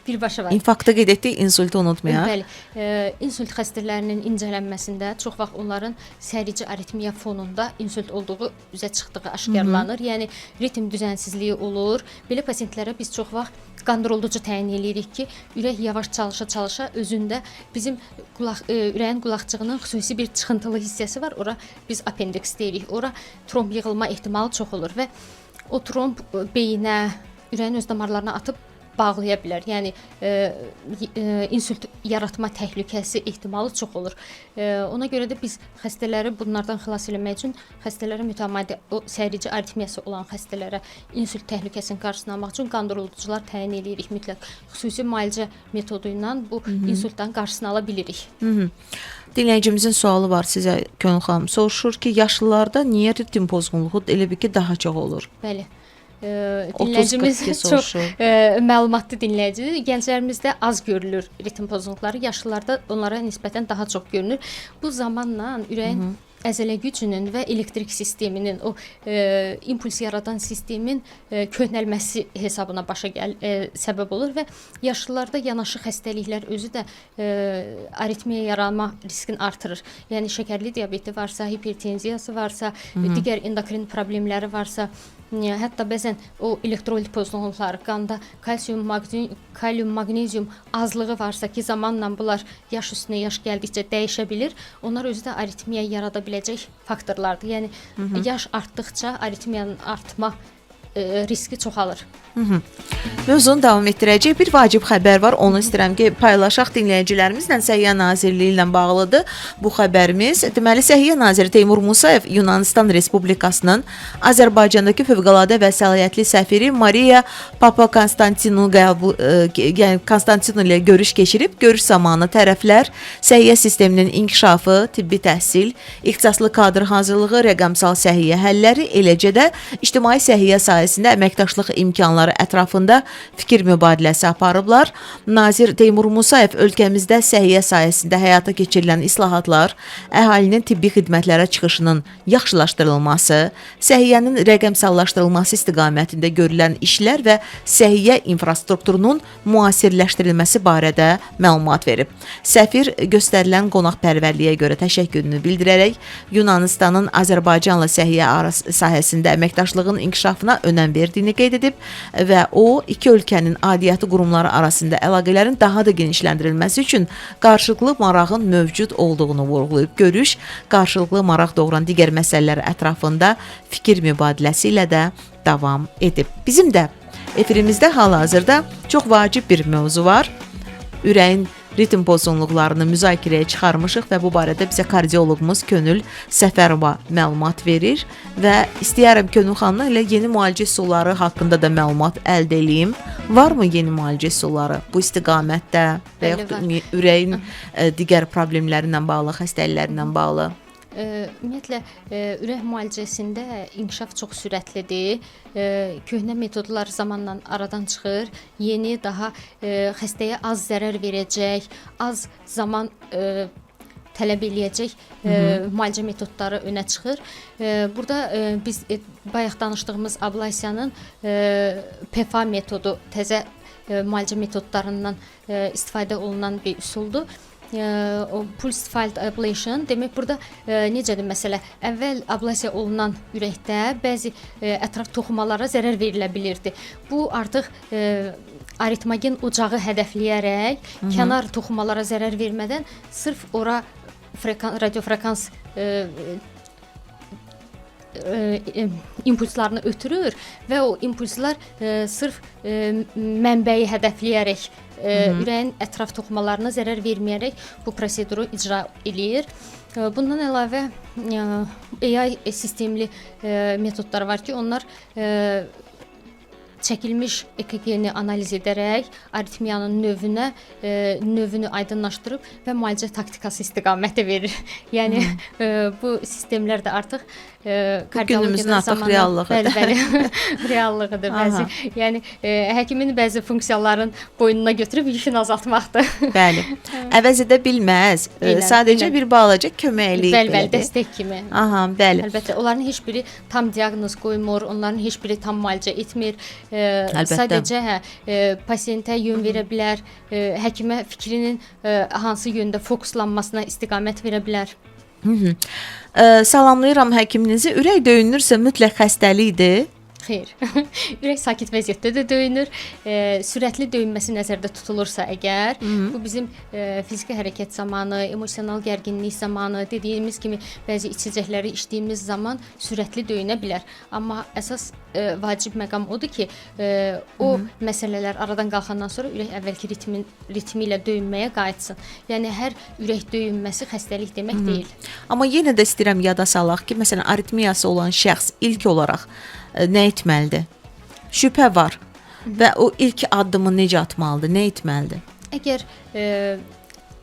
Birbaşa var. İnfarktı qeyd etdik, insultu unutmayaq. Bəli, insult xəstələrinin incələnməsində çox vaxt onların sərici aritmiya fonunda insult olduğu üzə çıxdığı aşkarlanır. Yəni ritm düzənsizliyi olur. Belə pasientlərə biz çox vaxt qandırıldıcı təyin eləyirik ki, ürək yavaş çalışa-çalışa özündə bizim ürəyin qulaqcığının xüsusi bir çıxıntılı hissəsi var. Ora biz appendiks deyirik. Ora tromb yığılma ehtimalı çox olur və o tromb beyinə, ürəyin öz damarlarına atıb bağlaya bilər. Yəni insult yaratma təhlükəsi ehtimalı çox olur. Ona görə də biz xəstələri bunlardan xilas eləmək üçün xəstələrə mütəmadi o sərici aritmiyası olan xəstələrə insult təhlükəsinin qarşısını almaq üçün qandırıldıcılar təyin eləyirik mütləq. Xüsusi müalicə metodu ilə bu insultdan qarşısını ala bilirik. Dinləyicimizin sualı var sizə Könül xanım. Soruşur ki, yaşlılarda niyə ritm pozğunluğu elə bil ki, daha çox olur? Bəli. 30-42 Dinləyicimiz çox soruşur. Məlumatlı dinləyicidir. Gənclərimizdə az görülür ritm pozğunluqları, yaşlılarda onlara nisbətən daha çox görünür. Bu zamanla ürəyin əzələ gücünün və elektrik sisteminin o impuls yaradan sistemin köhnəlməsi hesabına başa səbəb olur və yaşlılarda yanaşı xəstəliklər özü də aritmiya yaranma riskini artırır. Yəni şəkərli diabeti varsa, hipertenziyası varsa, digər endokrin problemləri varsa, hətta bəzən o elektrolit pozğunluqları, qanda kalsium, kalium, maqnezium azlığı varsa ki, zamanla bunlar yaş üstünə yaş gəldikcə dəyişə bilir. Onlar özü də aritmiya yarada biləcək faktorlardır. Yəni yaş artdıqca aritmiyanın artma riski çoxalır. Mövzunu davam etdirəcək. Bir vacib xəbər var. Onu istəyirəm ki, paylaşaq dinləyicilərimizlə. Səhiyyə Nazirliyi ilə bağlıdır bu xəbərimiz. Deməli, Səhiyyə Naziri Teymur Musayev Yunanistan Respublikasının Azərbaycandakı fövqəladə və səlahiyyətli səfiri Maria Papakonstantinu qəbul yəni Konstantinu ilə görüş keçirib. Görüş zamanı tərəflər səhiyyə sisteminin inkişafı, tibbi təhsil, ixtisaslı kadr hazırlığı, rəqəmsal səhiyyə həlləri, eləcə də ictimai səhiyyə sahəsində sahəsində əməkdaşlıq imkanları ətrafında fikir mübadiləsi aparıblar. Nazir Teymur Musayev ölkəmizdə səhiyyə sahəsində həyata keçirilən islahatlar, əhalinin tibbi xidmətlərə çıxışının yaxşılaşdırılması, səhiyyənin rəqəmsallaşdırılması istiqamətində görülən işlər və səhiyyə infrastrukturunun müasirləşdirilməsi barədə məlumat verib. Səfir göstərilən qonaqpərvərliyə görə təşəkkürünü bildirərək Yunanıstanın Azərbaycanla səhiyyə sahəsində əməkdaşlığın inkişafına önəm verdiyini qeyd edib və o iki ölkənin aidiyyatı qurumları arasında əlaqələrin daha da genişləndirilməsi üçün qarşılıqlı marağın mövcud olduğunu vurğulayıb. Görüş qarşılıqlı maraq doğuran digər məsələlər ətrafında fikir mübadiləsi ilə də davam edib. Bizim də efirimizdə hal-hazırda çox vacib bir mövzu var. Ürəyin ritm pozğunluqlarını müzakirəyə çıxarmışıq və bu barədə bizə kardioloqumuz Könül Səfərova məlumat verir və istəyərəm Könül xanımdan elə yeni müalicə üsulları haqqında da məlumat əldə eləyim. Varmı yeni müalicə üsulları bu istiqamətdə və Bəli, yaxud da var. ürəyin digər problemləri ilə bağlı, xəstəlikləri ilə bağlı? Ümumiyyətlə ürək müalicəsində inkişaf çox sürətlidir. Köhnə metodlar zamanla aradan çıxır. Yeni, daha xəstəyə az zərər verəcək, az zaman tələb eləyəcək müalicə metodları önə çıxır. Burada biz bayaq danışdığımız ablasiyanın PFA metodu təzə müalicə metodlarından istifadə olunan bir üsuldur. O pulse field ablation demək burada necədir məsələ? Əvvəl ablasiya olunan ürəkdə bəzi ətraf toxumalara zərər verilə bilirdi. Bu artıq aritmogen ocağı hədəfləyərək kənar toxumalara zərər vermədən sırf ora radiofrekans impulslarını ötürür və o impulslar sırf mənbəyi hədəfləyərək ürəyin ətraf toxumalarına zərər verməyərək bu proseduru icra eləyir. Bundan əlavə AI sistemli metodlar var ki, onlar çəkilmiş EKG-ni analiz edərək aritmiyanın növünü aydınlaşdırıb və müalicə taktikası istiqaməti verir. Yəni bu sistemlər də artıq günümüzün artıq reallığıdır. Bəli, bəli. Reallığıdır bəzi. Yəni həkimin bəzi funksiyaların boynuna götürüb yükünü azaltmaqdır. Bəli. Əvəz edə bilməz. Sadəcə bir balaca köməklik. Bəli, bəli, dəstək kimi. Aha, bəli. Əlbəttə, onların heç biri tam diaqnoz qoymur, onların heç biri tam müalicə etmir. Sadəcə pasientə yön verə bilər, həkimə fikrinin hansı yöndə fokuslanmasına istiqamət verə bilər. Salamlayıram həkiminizi. Ürək döyünürsə mütləq xəstəlikdir. Xeyr. Ürək sakit vəziyyətdə də döyünür. Sürətli döyünməsi nəzərdə tutulursa əgər, bu bizim fiziki hərəkət zamanı, emosional gərginlik zamanı, dediyimiz kimi bəzi içəcəkləri içdiyimiz zaman sürətli döyünə bilər. Amma əsas vacib məqam odur ki, o məsələlər aradan qalxandan sonra ürək əvvəlki ritmi ilə döyünməyə qayıtsın. Yəni hər ürək döyünməsi xəstəlik demək deyil. Amma yenə də istəyirəm yada salaq ki, məsələn, aritmiyası olan şəxs ilk olaraq nə etməlidir? Şübhə var və o ilk addımı necə atmalıdır, nə etməlidir? Əgər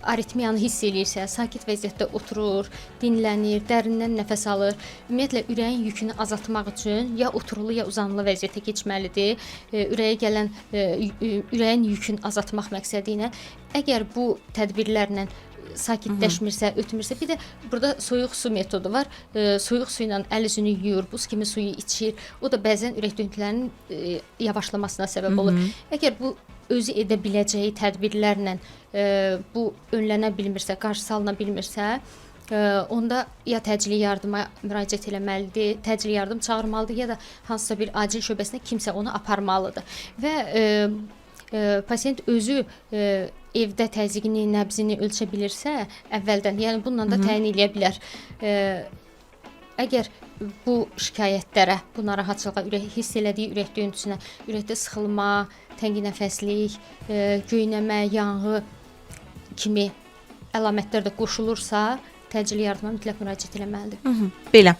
aritmiyanı hiss eləyirsə, sakit vəziyyətdə oturur, dinlənir, dərindən nəfəs alır. Ümumiyyətlə ürəyin yükünü azaltmaq üçün ya oturulu, ya uzanılı vəziyyətə keçməlidir. Ürəyə gələn ürəyin yükünü azaltmaq məqsədi ilə əgər bu tədbirlərlə sakitləşmirsə, ötmürsə, bir də burada soyuq su metodu var. Soyuq su ilə əl üzünü yuyur, buz kimi suyu içir. O da bəzən ürək döyüntülərinin yavaşlamasına səbəb olur. Əgər bu özü edə biləcəyi tədbirlərlə bu önlənə bilmirsə, qarşısı alına bilmirsə, onda ya təcili yardıma müraciət eləməlidir, təcili yardım çağırmalıdır, ya da hansısa bir acil şöbəsinə kimsə onu aparmalıdır. Və pasiyent özü evdə təzyiqini, nəbzini ölçə bilirsə əvvəldən, yəni bununla da təyin eləyə bilər. Əgər bu şikayətlərə, bu narahatçılığa, ürək hiss elədiyi ürək döyüntüsünə, ürəkdə sıxılma, təngi nəfəslik, göynəmə, yanğı kimi əlamətlər də qoşulursa, təcili yardıma mütləq müraciət eləməlidir. Belə.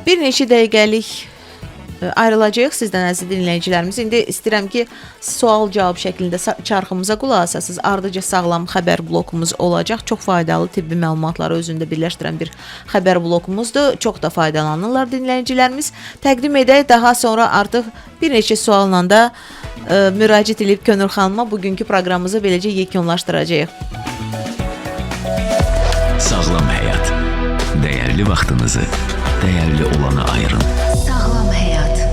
Bir neçə dəqiqəlik Ayrılacağıq sizdən, əziz dinləyicilərimiz. İndi istəyirəm ki, sual-cavab şəklində çarxımıza qulaq asasınız. Ardıca sağlam xəbər blokumuz olacaq. Çox faydalı tibbi məlumatları özündə birləşdirən bir xəbər blokumuzdur. Çox da faydalanırlar dinləyicilərimiz. Təqdim edək, daha sonra artıq bir neçə sualla da müraciət edib Könül xanıma bugünkü proqramımızı beləcə yekunlaşdıracağıq. Sağlam həyat. Dəyərli vaxtınızı dəyərli olana ayırın. Sağlam həyat.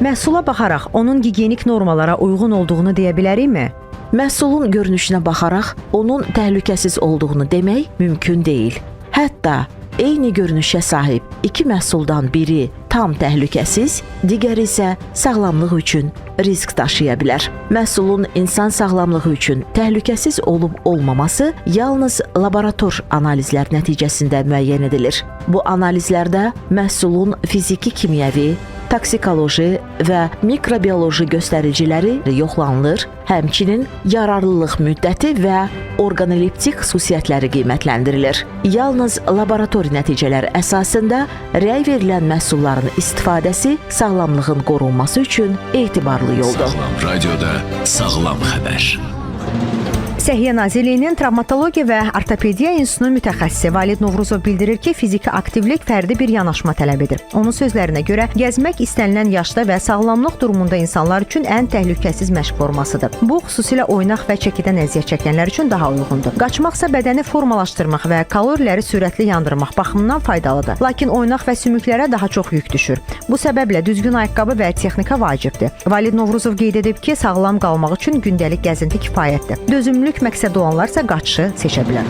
Məhsula baxaraq onun gigiyenik normalara uyğun olduğunu deyə bilərikmi? Məhsulun görünüşünə baxaraq onun təhlükəsiz olduğunu demək mümkün deyil. Hətta eyni görünüşə sahib iki məhsuldan biri tam təhlükəsiz, digəri isə sağlamlıq üçün risk daşıya bilər. Məhsulun insan sağlamlığı üçün təhlükəsiz olub olmaması yalnız laborator analizlər nəticəsində müəyyən edilir. Bu analizlərdə məhsulun fiziki, kimyəvi, toksikoloji və mikrobioloji göstəriciləri yoxlanılır, həmçinin yararlılıq müddəti və orqanoleptik xüsusiyyətləri qiymətləndirilir. Yalnız laborator nəticələr əsasında rəy verilən məhsulların istifadəsi sağlamlığın qorunması üçün etibarlı yoldur. Sağlam radioda sağlam xəbər. Səhiyyə Nazirliyinin Travmatologiya və Ortopediya İnstitutunun mütəxəssisi Valid Novruzov bildirir ki, fiziki aktivlik fərdi bir yanaşma tələb edir. Onun sözlərinə görə, gəzmək istənilən yaşda və sağlamlıq durumunda insanlar üçün ən təhlükəsiz məşq formasıdır. Bu, xüsusilə oynaq və çəkidən əziyyət çəkənlər üçün daha uyğundur. Qaçmaqsa bədəni formalaşdırmaq və kaloriləri sürətli yandırmaq baxımından faydalıdır. Lakin oynaq və sümüklərə daha çox yük düşür. Bu səbəblə düzgün ayaqqabı və texnika vacibdir. Valid Novruzov qeyd edib ki, sağlam qalmaq üçün gündəlik gəzinti kifayətdir. Dözümlülük məqsədi olanlar isə qaçışı seçə bilər.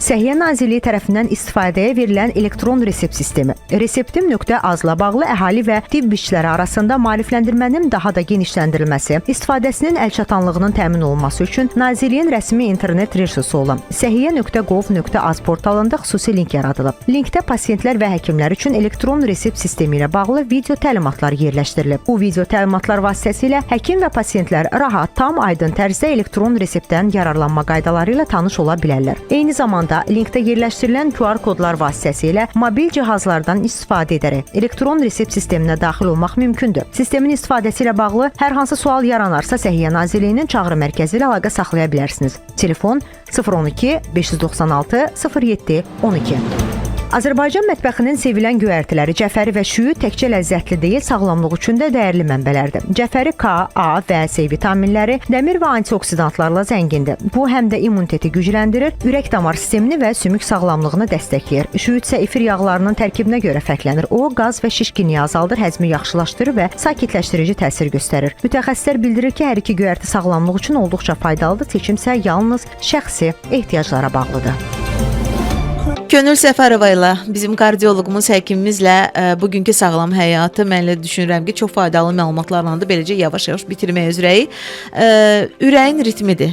Səhiyyə Nazirliyi tərəfindən istifadəyə verilən elektron resept sistemi Reseptim.az-la bağlı əhali və tibb işçiləri arasında maarifləndirmənin daha da genişləndirilməsi, istifadəsinin əlçatanlığının təmin olunması üçün Nazirliyin rəsmi internet resursu olan səhiyyə.gov.az portalında xüsusi link yaradılıb. Linkdə pasiyentlər və həkimlər üçün elektron resept sistemi ilə bağlı video təlimatlar yerləşdirilib. Bu video təlimatlar vasitəsilə həkim və pasiyentlər rahat, tam aydın tərzdə elektron reseptdən yararlanma qaydaları ilə tanış ola bilərlər. Eyni zamanda linkdə yerləşdirilən QR kodlar vasitəsilə mobil cihazlardan istifadə edərək elektron resept sisteminə daxil olmaq mümkündür. Sistemin istifadəsi ilə bağlı hər hansı sual yaranarsa Səhiyyə Nazirliyinin çağrı mərkəzi ilə əlaqə saxlaya bilərsiniz. Telefon 012 596 07 12. Azərbaycan mətbəxinin sevilən göyərtiləri cəfəri və şüyü təkcə ləzzətli deyil, sağlamlıq üçün də dəyərli mənbələrdir. Cəfəri K, A və C vitaminləri, dəmir və antioksidantlarla zəngindir. Bu həm də immuniteti gücləndirir, ürək-damar sistemini və sümük sağlamlığını dəstəkləyir. Şüyüd isə efir yağlarının tərkibinə görə fərqlənir. O, qaz və şişkinliyi azaldır, həzmi yaxşılaşdırır və sakitləşdirici təsir göstərir. Mütəxəssislər bildirir ki, hər iki göyərti sağlamlıq üçün olduqca faydalıdır, seçim isə yalnız şəxsi ehtiyaclara bağlıdır. Könül Səfərova ilə, bizim kardioloqumuz, həkimimizlə bugünkü sağlam həyatı mən elə düşünürəm ki, çox faydalı məlumatlarla da beləcə yavaş-yavaş bitirmək üzrəyik. Ürəyin ritmidir.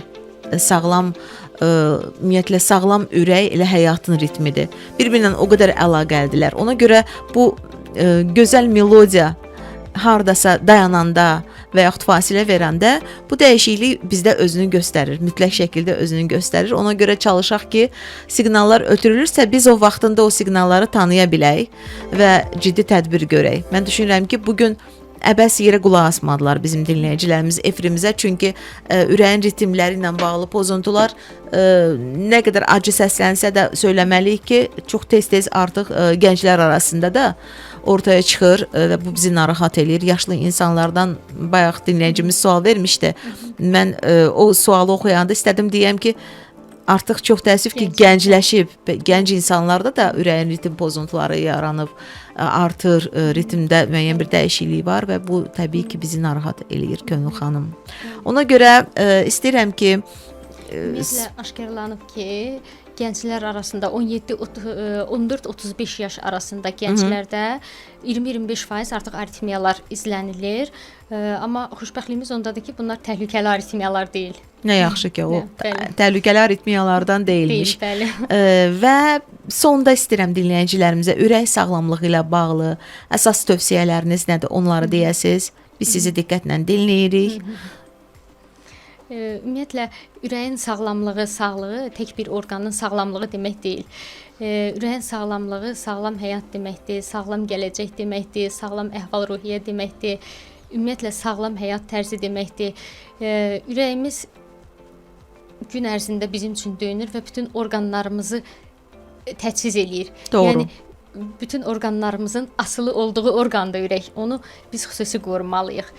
Sağlam, ümumiyyətlə sağlam ürək elə həyatın ritmidir. Bir-birinə o qədər əlaqəlidirlər. Ona görə bu gözəl melodiya hardasa dayananda və yaxud fasilə verəndə bu dəyişiklik bizdə özünü göstərir, mütləq şəkildə özünü göstərir. Ona görə çalışaq ki, siqnallar ötürülürsə biz o vaxtında o siqnalları tanıya bilək və ciddi tədbir görək. Mən düşünürəm ki, bu gün əbəs yerə qulaq asmadılar bizim dinləyicilərimiz efirimizə, çünki ürəyin ritmləri ilə bağlı pozuntular nə qədər acı səslənsə də söyləməliyik ki, çox tez-tez artıq gənclər arasında da ortaya çıxır və bu bizi narahat eləyir. Yaşlı insanlardan bayaq dinləyicimiz sual vermişdi. Mən o sualı oxuyanda istədim deyəm ki, artıq çox təəssüf ki, gəncləşib, gənc insanlarda da ürəyin ritm pozuntuları yaranıb, artır, ritmdə müəyyən bir dəyişiklik var və bu təbii ki, bizi narahat eləyir Könül xanım. Ona görə istəyirəm ki, Ümumiyyətlə aşkarlanıb ki, gənclər arasında 17 14-35 yaş arasında gənclərdə 20-25% artıq aritmiyalar izlənilir. Amma xoşbəxtliyimiz ondadır ki, bunlar təhlükəli aritmiyalar deyil. Nə yaxşı ki, o təhlükəli aritmiyalardan deyilmiş. Deyil, bəli. Və sonda istəyirəm dinləyicilərimizə ürək sağlamlığı ilə bağlı əsas tövsiyələriniz nədir, onları deyəsiz. Biz sizi diqqətlə dinləyirik. Ümumiyyətlə ürəyin sağlamlığı, sağlığı tək bir orqanın sağlamlığı demək deyil. Ürəyin sağlamlığı sağlam həyat deməkdir, sağlam gələcək deməkdir, sağlam əhval-ruhiyyə deməkdir. Ümumiyyətlə sağlam həyat tərzi deməkdir. Ürəyimiz gün ərzində bizim üçün döyünür və bütün orqanlarımızı təchiz eləyir. Doğru. Yəni bütün orqanlarımızın asılı olduğu orqandır ürək. Onu biz xüsusi qorumalıyıq.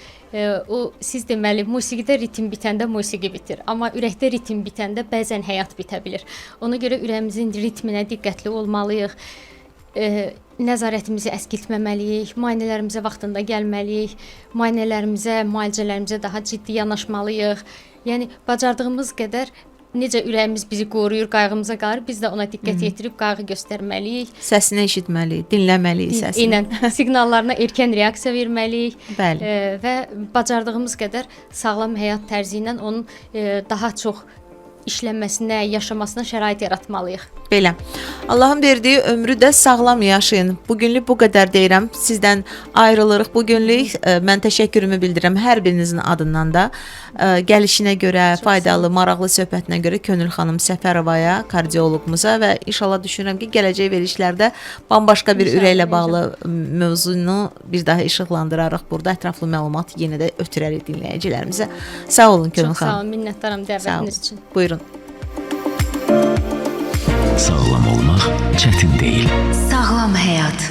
O siz deməli musiqidə ritm bitəndə musiqi bitir, amma ürəkdə ritm bitəndə bəzən həyat bitə bilər. Ona görə ürəyimizin ritminə diqqətli olmalıyıq. Nəzarətimizi əskiltməməliyik, müayinələrimizə vaxtında gəlməliyik, müayinələrimizə, müalicələrimizə daha ciddi yanaşmalıyıq. Yəni bacardığımız qədər necə ürəyimiz bizi qoruyur, qayğımıza qalır, biz də ona diqqət yetirib qayğı göstərməliyik. Səsini eşitməliyik, dinləməliyik səsini. Eynən siqnallarına erkən reaksiya verməliyik. Bəli. Və bacardığımız qədər sağlam həyat tərzi ilə onun daha çox işləməsinə, yaşamasına şərait yaratmalıyıq. Belə. Allahın verdiyi ömrü də sağlam yaşayın. Bugünlük bu qədər deyirəm. Sizdən ayrılırıq bu günlük. Mən təşəkkürümü bildirirəm hər birinizin adından da. Gəlişinə görə, faydalı, maraqlı söhbətinə görə Könül xanım Səfərovaya, kardioloqumuza və inşallah düşünürəm ki, gələcək verilişlərdə bambaşqa bir İnşallah, ürəklə inşallah. bağlı mövzunu bir daha işıqlandırarıq burada. Ətraflı məlumat yenə də ötürərik dinləyicilərimizə. Sağ olun Könül Çox sağ xanım. olun, minnətdaram Sağ olun. dəvətiniz üçün. Buyurun. Sağlam olmaq çətin deyil. Sağlam həyat.